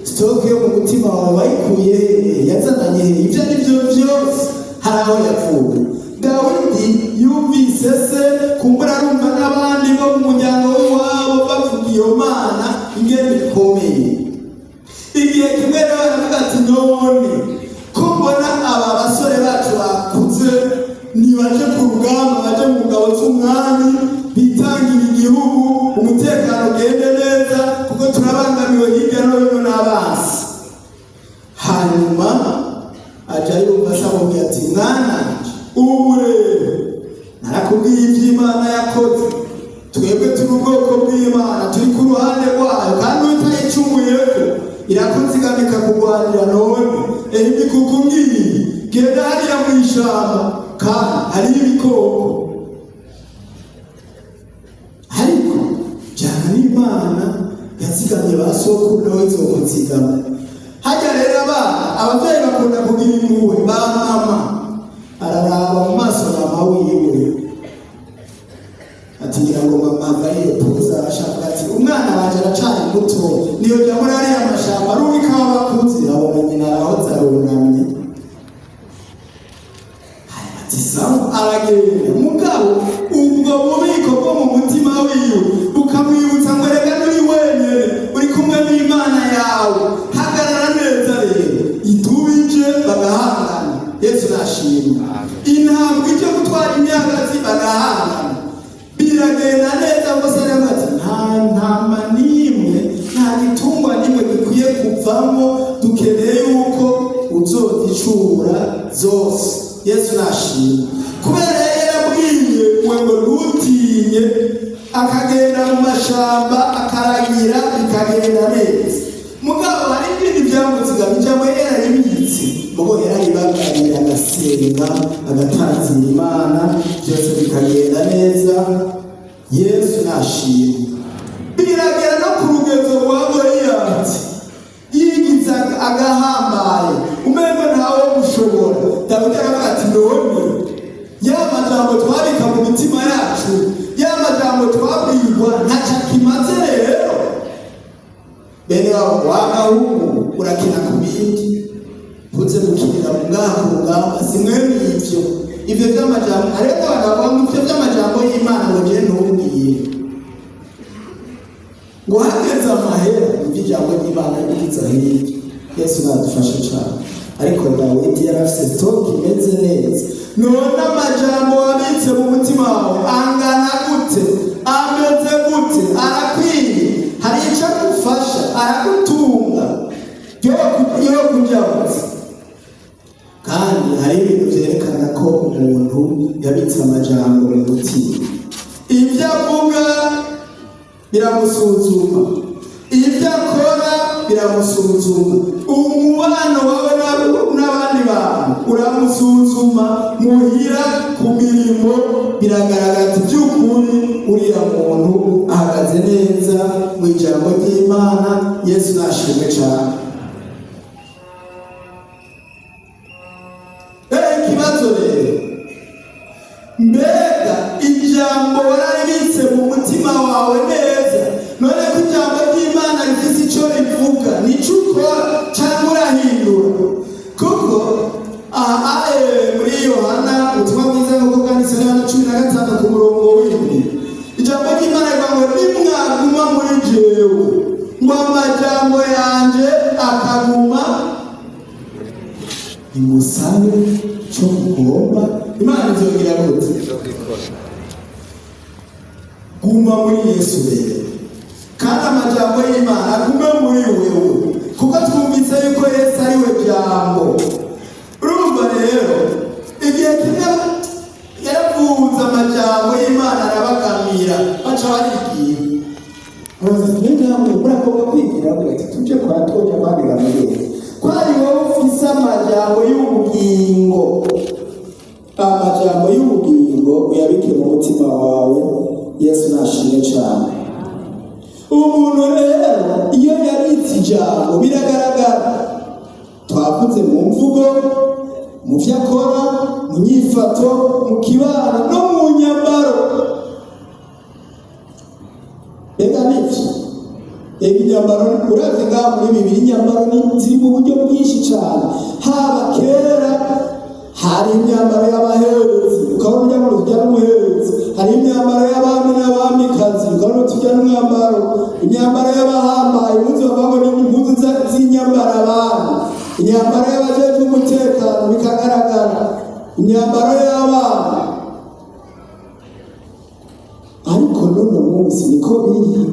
stock yo mu mutima wawe wayikuye hehe? Yazananye hehe? Ibyo ari byo byose hari aho yavuye. Dawidi yumvise se, kumbura arumva n'abandi bo mu muryango w'iwabo bavuga iyo Mana ingene ikomeye. Igihe kimwe rero baravuga ati none ko mbona aba basore bacu bakuze ntibaje ku rugamba, baje mu ngabo z'umwami, bitangira igihugu, umutekano ugende neza, kuko turabangamiwe hirya no hino n'abansi. Hanyuma aja yumva asamubwira ati mwana, ubu rero narakubwiye iby'Imana yakoze. Twebwe ubwoko bw'Imana, turi ku ruhande rwayo, kandi utayicumuyeko irakuzigamika kurwanira. None imikuku ngiyi, genda hariya mu ishamba kandi hariyo ibikoko, ariko jyana n'Imana yazigamye ba sokuru, nawe izokuzigama. Hajya rero abana, ababyeyi bakunda kugira impuhwe ba mama. Araraba mu maso mama wiwe, ati ngira ngo mama ava yirepoza, ashaka ati umwana wanje aracari muto, niyo jya muri ariya mashamba arubika abakuze. Abona nyina arahoze, arunamye, ati sawa, aragenda. Mugabo ubwo bubiko bwo mu mutima wiwe bukamwibutsa ngo reka, nturi wenyene, uri kumwe n'Imana yawe, hagarara neza. Rero itubije bagahangana. Yesu nashimwe. Intambwe ije gutwara imyagazi, bagahangana, biragenda neza rwose. Rero ati nta ntama n'imwe, nta gitungwa n'imwe gikwiye kuvamo, dukeneye yuko uzozicura zose. Yesu nashimwe. Kubera yari yarabwiye we ngo ntutinye, akagenda mu mashamba akaragira, bikagenda neza. Mugabo hari ibindi byamuzigama, ijambo yararibitse, mugo yararibagarira, agasenga, agatanzira Imana, byose bikagenda neza. Yesu nashimwe. Biragera no ku rugezo rwa Goliyati, yigize agahambaye, umengo ntawe wo gushobora. Dawidi aravuga ati none ya majambo twabika mu mitima yacu, ya majambo twabwirwa, ntaco akimaze? Rero bene wabo wagahungu, urakina ku bindi, ntuze gukinira mu ngaha ku rugamba. Si mwene ivyo vy'amajambo. Hariho abantu bavuga ngo ivyo vy'amajambo y'Imana ngo je ntumbwire, ngo hageze amahera, ivyo ijambo ry'Imana rigize hirya. Yesu nadufashe cane. Ariko Dawidi yari afise stock imeze neza. None amajambo wabitse mu mutima wawe angana gute? Ameze gute? Arakwiye? Hari icyo agufasha? Aragutunga yo kujyabutse? Kandi hari ibintu byerekana ko umuntu yabitse amajambo mu mutima. Ibyo avuga biramusuzuma, ibyo akora biramusuzuma, umubano wawe n'abandi bantu uramusuzuma, muhira, ku mirimo, biragaragara ati by'ukuri uriya muntu ahagaze neza mu ijambo ry'Imana. Yesu nashimwe cyane. Ikibazo rero, mbega ijambo wararibitse mu mutima wawe neza? None ko ijambo ry'Imana rifise icyo rivuga, nicyo ukora cyangwa urahindura? Kuko aha muri Yohana, ubutumwa bwiza nk'uko bwanditse na Yohana 15 ku murongo w'7, ijambo ry'Imana rivuga ngo nimwaguma muri jewe, ngo amajambo yanje akaguma, nimusabe cyo mugomba, Imana izogira gute? Guma muri Yesu rero, kandi amajambo y'Imana agume muri wewe, kuko twumvise yuko Yesu ari we jambo. Urumva rero, igihe kimwe yaravuze amajambo y'Imana, arabakamira, baca barigira. Namwe muragomba kwigira, bavuga ati tuje kwa toja abandi bamugeze ko ari wowe ufise amajambo y'ubugingo. Amajambo y'ubugingo uyabike mu mutima wawe. Yesu nashimwe cyane. Umuntu rero iyo yabitse ijambo, biragaragara. Twavuze mu mvugo, mu byo akora, mu nyifato, mu kibano no mu nyambaro. Mbega nibyo? Ega inyambaro, uravye ngaho muri bibiri, inyambaro ni ziri mu buryo bwinshi cyane. Haba kera hari imyambaro y'abaherezi, ukabona ujya mu tujya n'umuherezi. Hari imyambaro y'abami n'abamikazi, ukabona tujya n'umwambaro. Imyambaro y'abahambaye, umunsi bavuga ngo ni impuzu z'inyambaro abami. Imyambaro y'abajejwe umutekano, bikagaragara. Imyambaro y'abana. Ariko none munsi niko biri?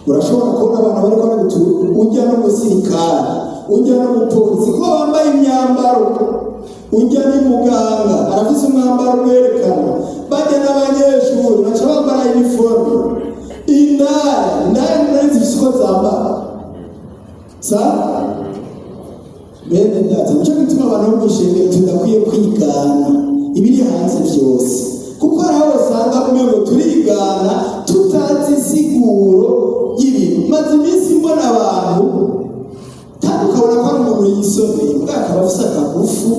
Urashobora kubona abantu bariko barabitu, ujya n'umusirikare, ujya n'umupolisi, ko bambaye imyambaro, ujya ni muganga arafise umwambaro umwerekana, bajya n'abanyeshuri baca bambara uniforme. Indaya, indaya nari zifise uko zambara. Sa bene data, nico gituma abantu bo mw'ishengero tudakwiye kwigana ibiri hanze vyose, kuko hari aho usanga umengo turigana tutazi insiguro y'ibintu. Maze iminsi mbona abantu, kandi ukabona ko ari umuntu yisomeye, mbwa akaba afise akagufu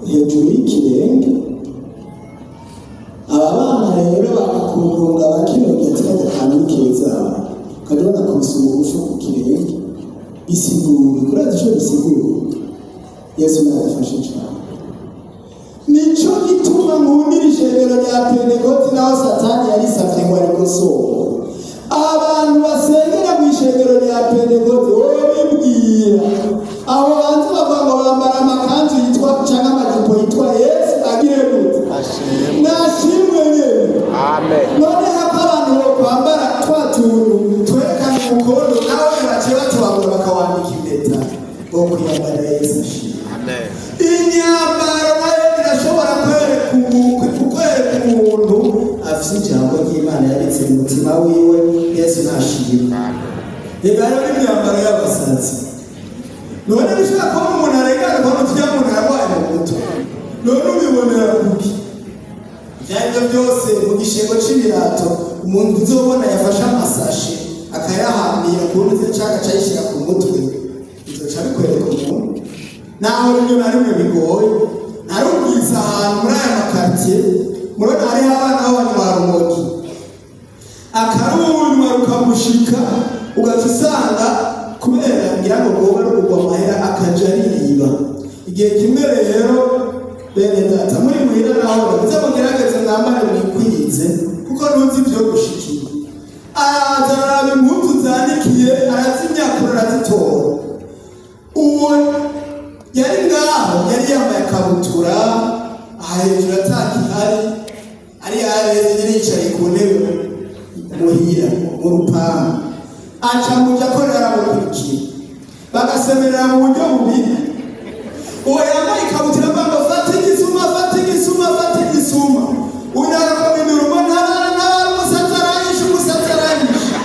hejuru y'ikirenge. Aba bana rero bakakundunga bakinogira ati kajya kantu ni keza, ukajya ubona akubise umugufu ku kirenge. Bisigura kurazi ico bisigura. Yesu nadufashe cane. Nico gituma nkundira ishengero rya Pentekoti, naho Satani yarisavye ngo arikosore. Abantu basengera mu ishengero rya Pentekoti, wowe bibwira aho hanze bavuga ngo bambara amakanzu yitwa canke amajipo yitwa Yesu agire gute? Nashimwe nyene. Amen. Noneho ko abantu bokwambara twa tuntu twerekana umukondo, nawe baciye batubagura bakawambika impeta, bo kwiyambarira Yesu ashimwe. Amen. Imyambaro nayo irashobora kwereka kukwereka umuntu afise ijambo ry'Imana yabitse mu mutima wiwe. Yesu nashimwe. Reka rero n'imyambaro y'abasazi, none bishobora kuba umuntu arengana ukabona uturya muntu ararwaye mu mutwe, none ubibonera kuki? Ibyo ari byo byose, mu gishingo c'ibirato, umuntu uzobona yafashe amasashe akayahambira ku wundi canke acayishira ku mutwe, bizoca bikwereka umuntu. Naho rimwe na rimwe bigoye, narumvise ahantu muri aya makartier, murabona hariho abana b'abanywa rumogi, akarunywa rukamushika, ugaca usanga kubera ngira ngo rwoba rugurwa amahera, akaja ariba. Igihe kimwe rero, bene data, muri muhira naho muze mugerageze mwambare mwikwize, kuko ntuzi ivyo gushikira. Araza araraba impuzu zanikiye, arazimyakura, arazitora. Uwo yari ngaho yari yambaye akabutura aha hejuru atakihari, ari yari yicaye ku ntebe muhira mu rupangu, aca muja ko aramukurikiye, bagasemerera mu buryo bubiri. Uwo yambaye ikabutura avuga ngo fata igisuma, fata igisuma, fata igisuma. Undi agakomindura ngo ntabara, ntabara, umusatsi aranyishe, umusatsi aranyishe.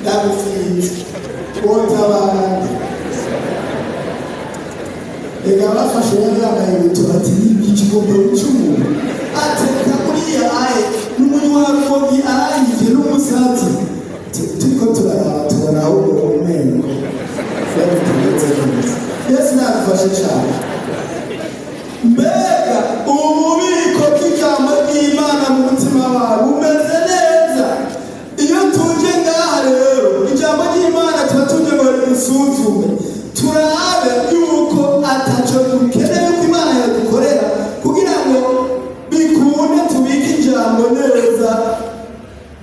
Ndagutsinze, wotabara. Reka bafashe yari yambaye ibutura ati ikigombe cy'umuntu ateka kuriya aye n'umunywarumogi arangije n'umusatsi. Turiko turaraba tubona ahubwo umengo byari neza. Yesu nadufashe cyane. Mbega ububiko bw'ijambo ry'Imana mu mutima wawe bumeze neza? Iyo tuje ngaha rero, ijambo ry'Imana tuba tuje ngo risuzume, turabe yuko ataco dukeneye yuko Imana yadukorera kugira ngo bikunde tubike ijambo neza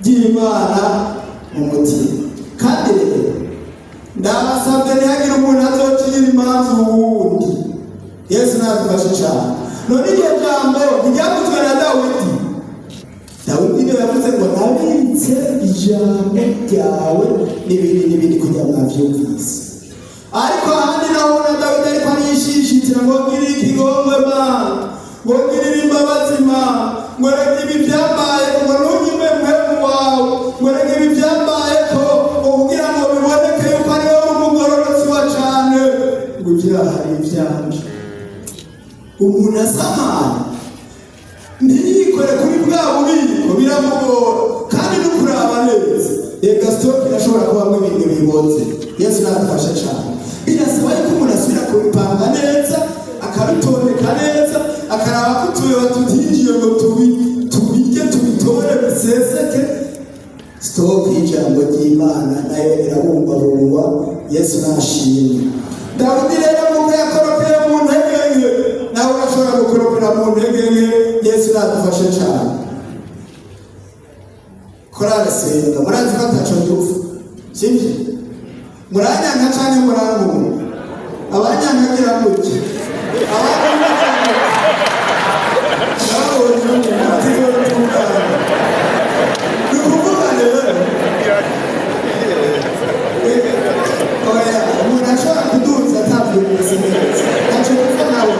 ry'Imana mu mutima. Kandi rero ndabasabye, ntihagire umuntu azocira imanza uwundi. Yesu nadufashe cyane. None iryo jambo ntiryavuzwe na Dawidi? Dawidi niwe yavuze ngo nabitse ijambo ryawe n'ibindi n'ibindi, kugira mwavyumvise. Ariko ahandi naho na Dawidi ariko arishishitira ngo ngire ikigongwe Mana, ngo ngirire imbabazi Mana, ngo reka ibi byambaye, ngo ntunyime mpemu wawe, ngo reka ibi byambaye ko ngo kugira ngo biboneke yuko ari wowe umugororotsi wa cane, ngo ibyaha ari ivyanje. Umuntu asamaye ntiyikore kuri bwa bubiko biramugora, kandi no kuraba neza reka stock irashobora kubamo ibintu biboze. Yesu nadufashe cyane. Birasaba yuko umuntu asubira kubipanga neza, akabitondeka neza, akaraba ko utuyoba tutinjiye ngo tubirye, tubitore biseseke. Stock y'ijambo ry'Imana nayo irabungwabungwa. Yesu nashimwe. Dawidi rero nk'uko yakoropeye mu ntege nke, nawe urashobora gukoropera mu ntege nke. Yesu nadufashe cyane. Korale senga, murazi ko ataco dupfa, sibyo? Muranyanka canke murankunda? Abanyanka gira gutya, abankunda babonye. Ni ukuvuga rero, oya, umuntu ashobora kuduza atabyumvise neza, ntacyo gupfa nawe.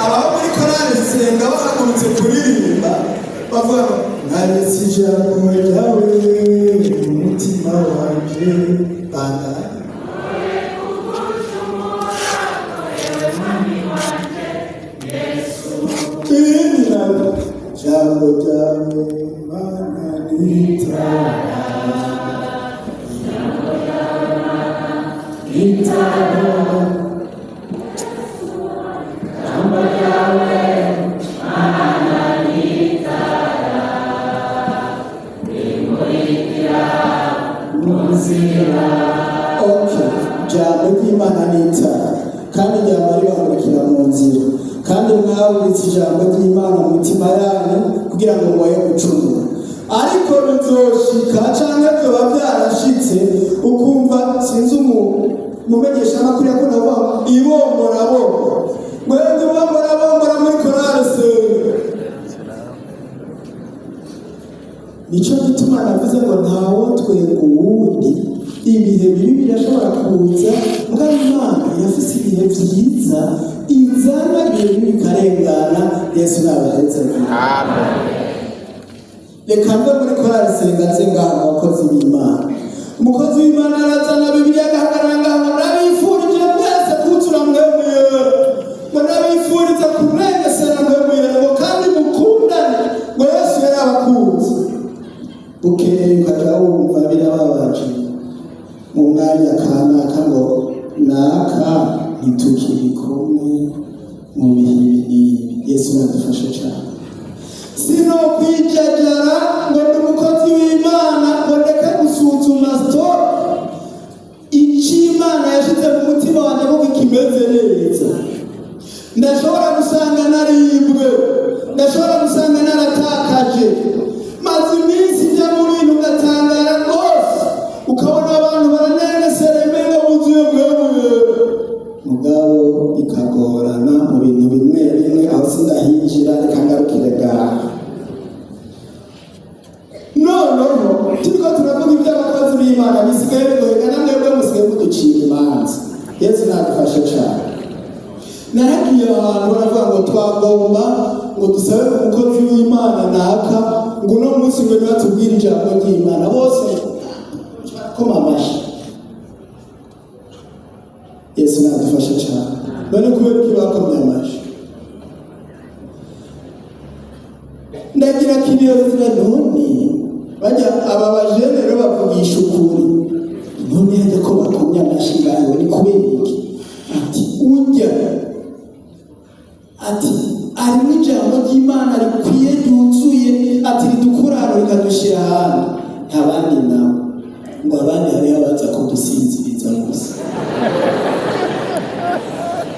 Ababa muri korale senga bahagurutse kuririmba. ngo nabitse ijambo ryawe mu mutima wanje bandanye. Jambo ryawe Mana nitara, nitara, jambo ryawe Mana nitara, rimurikira mu nzira. Okay, jambo ry'Imana nitara, kandi ryama ribamurikira mu nzira, kandi mwabitse ijambo ry'Imana mu mitima yanyu kugira ngo mwoye gucumura. Ariko bizoshika canke vyoba vyarashitse ukumva sinzi umumenyeshamakuru yakunda kuvuga ibombora bombora, mwende ibombora bombora muri korale Senga. Nico gituma navuze ngo ntawotwenga uwundi. Ibihe bibi birashobora kuza, mugabo Imana irafise ibihe vyiza izana ibihe bibi bikarengana. Yesu nabahezagire. Amen. Reka mve muri korali Senga nze ngaha mu bakozi b'Imana. Umukozi w'Imana arazana Bibiliya agahagarara ngaha ngo ndabifurije mwese kuzura mwemwe, ngo ndabifuriza kurengesera mwemwe, ngo kandi mukundane, ngo Yesu yarabakunze. Bukeye ukaja wumva birababaje mu mwanya kanaka ngo naka ntitukiri kumwe mu bihe ibi n'ibi. Yesu nadufashe cane. Sino kwijajara ngo ndi umukozi w'Imana ngo ndeke gusuzuma stock icyo Imana yashyize mu mutima wanjye ko kimeze neza. Ndashobora gusanga naribwe, ndashobora gusanga naratakaje, maze iminsi njya mu bintu ngatangara rwose, ukabona abantu baranenesereye umengo buzuye mwemwe, mugabo bikagorana mu bintu bimwe bimwe. Aho sindahinjira, reka ngarukire ngaha. Noneho turiko turavuga iby'abakozi b'Imana bisigaye bigoye, na mwebwe musigaye muducira imanza. Yesu nadufashe cane. Naragiye ahantu baravuga ngo twagomba ngo dusabe umukozi w'Imana naka ngo uno munsi ngo nibatubwire ijambo ry'Imana, bose barakoma amashi. Yesu nadufashe cane. None kubera iki bakomye amashi? Ndagira kiriyozira none bajya aba bajene rero bavugisha ukuri, none hajya ko bakomye amashi ngaho ni kubera iki? Ati ujya ati harimo ijambo ry'Imana rikwiye ryuzuye, ati ridukura hano rikadushyira ahandi. Nta bandi nabo ngo abandi hariho abaza kudusinziriza gusa.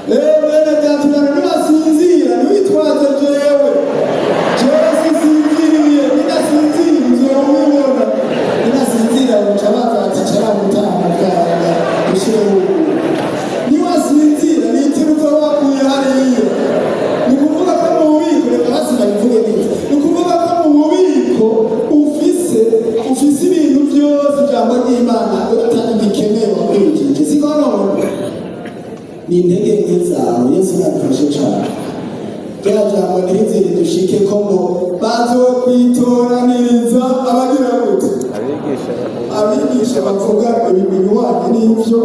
Mwene data ntibasinzira, ntiwitwaze jewe, jewe sinsinziriye, ninasinziriye uzomubona, ninasinzira baca baza bati caramutanga bwanga ushireho ubu. Niwasinzira nitira uzoba wakuye hariya. Ni ukuvuga ko mu bubiko, reka basi ndabivuge neza, ni ukuvuga ko mu bubiko ufise ibintu byose ijambo ry'Imana utari wakurikije, siko none ni intege nke zawe. Yesu nadufashe cane. Rya jambo ntirize ridushike ko ngo bazokwitoraniriza abagira gute, abigisha bavuga ibinyuranye n'ivyo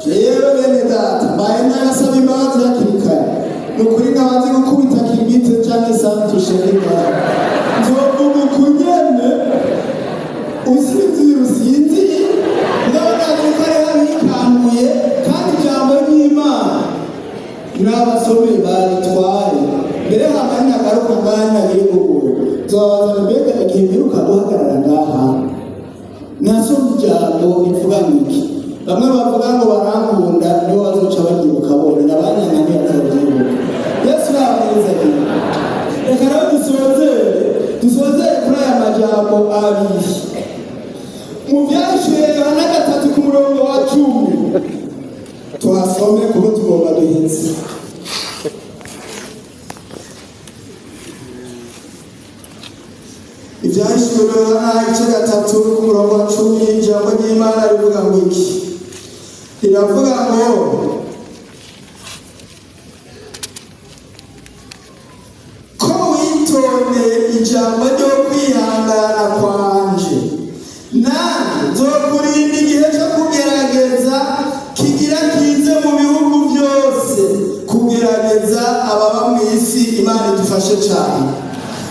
Jewe bene data mbaye nayasaba imbabazi hakiri kare, ni ukuri nkabanze gukubita kibite canke santushe n'ingara, nzovuga ukunyene usinzira usinziye, ndabona ko hariho abikanguye, kandi ijambo ry'Imana n'abasomeye baritwaye mbere hama nagaruka mwanya ngiye nzobazana. Mbega igihe mperuka guhagarara ngaha nasomye ijambo rivuga ngo iki? Bamwe bavuga ngo barankunda nibo bazoca babyibuka bonyine, abanyanka ntibazobyibuka. Yesu nabanezereye. Reka rero dusozere kuri aya majambo abiri mu Byahishuye Yohana 3 ku murongo wa 10, tuhasome kuko tugomba duheze. Ibyahishuwe Yohana igice 3 ku murongo wa 10, ijambo ry'Imana rivuga ngo iki? Riravuga ngo ko witondeye Ijambo ryo kwihangana kwanje, nanjye nzokurinda igihe cyo kugerageza kigira kize mu bihugu byose, kugerageza ababa mu isi. Imana idufashe cyane.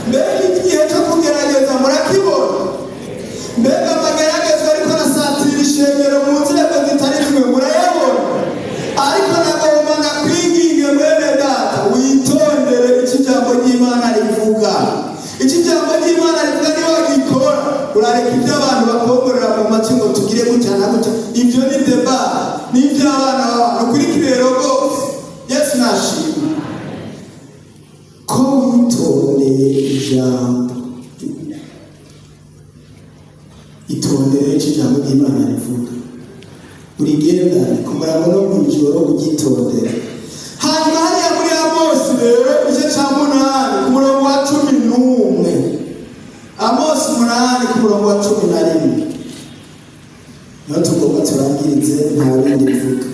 Mbega igihe cyo kugerageza murakibona? Mbega amageragezwa ariko arasatira ishengero mu nzego zitari zimwe, murayabona? Ariko nagomba ndakwinginge, mwene data, witondere icyo ijambo ry'Imana rivuga. Icyo ijambo ry'Imana rivuga niba gikora, urareka ibyo abantu bakongorera mu matwi ngo tugire gutya na gutya. Ibyo ni débat, ni iby'abana b'abantu. Ukurikire rwose. Yesu nashimwe ko witondeye ijambo. Itondere icyo ijambo ry'Imana rivuga, urigendane ku murango no mu ijoro, uryitondere. Hanyuma hariya muri Amosi rero, igice cya 8 ku murongo wa 11, Amosi 8 ku murongo wa 11, niho tugomba turangirize, nta bindi bivuga.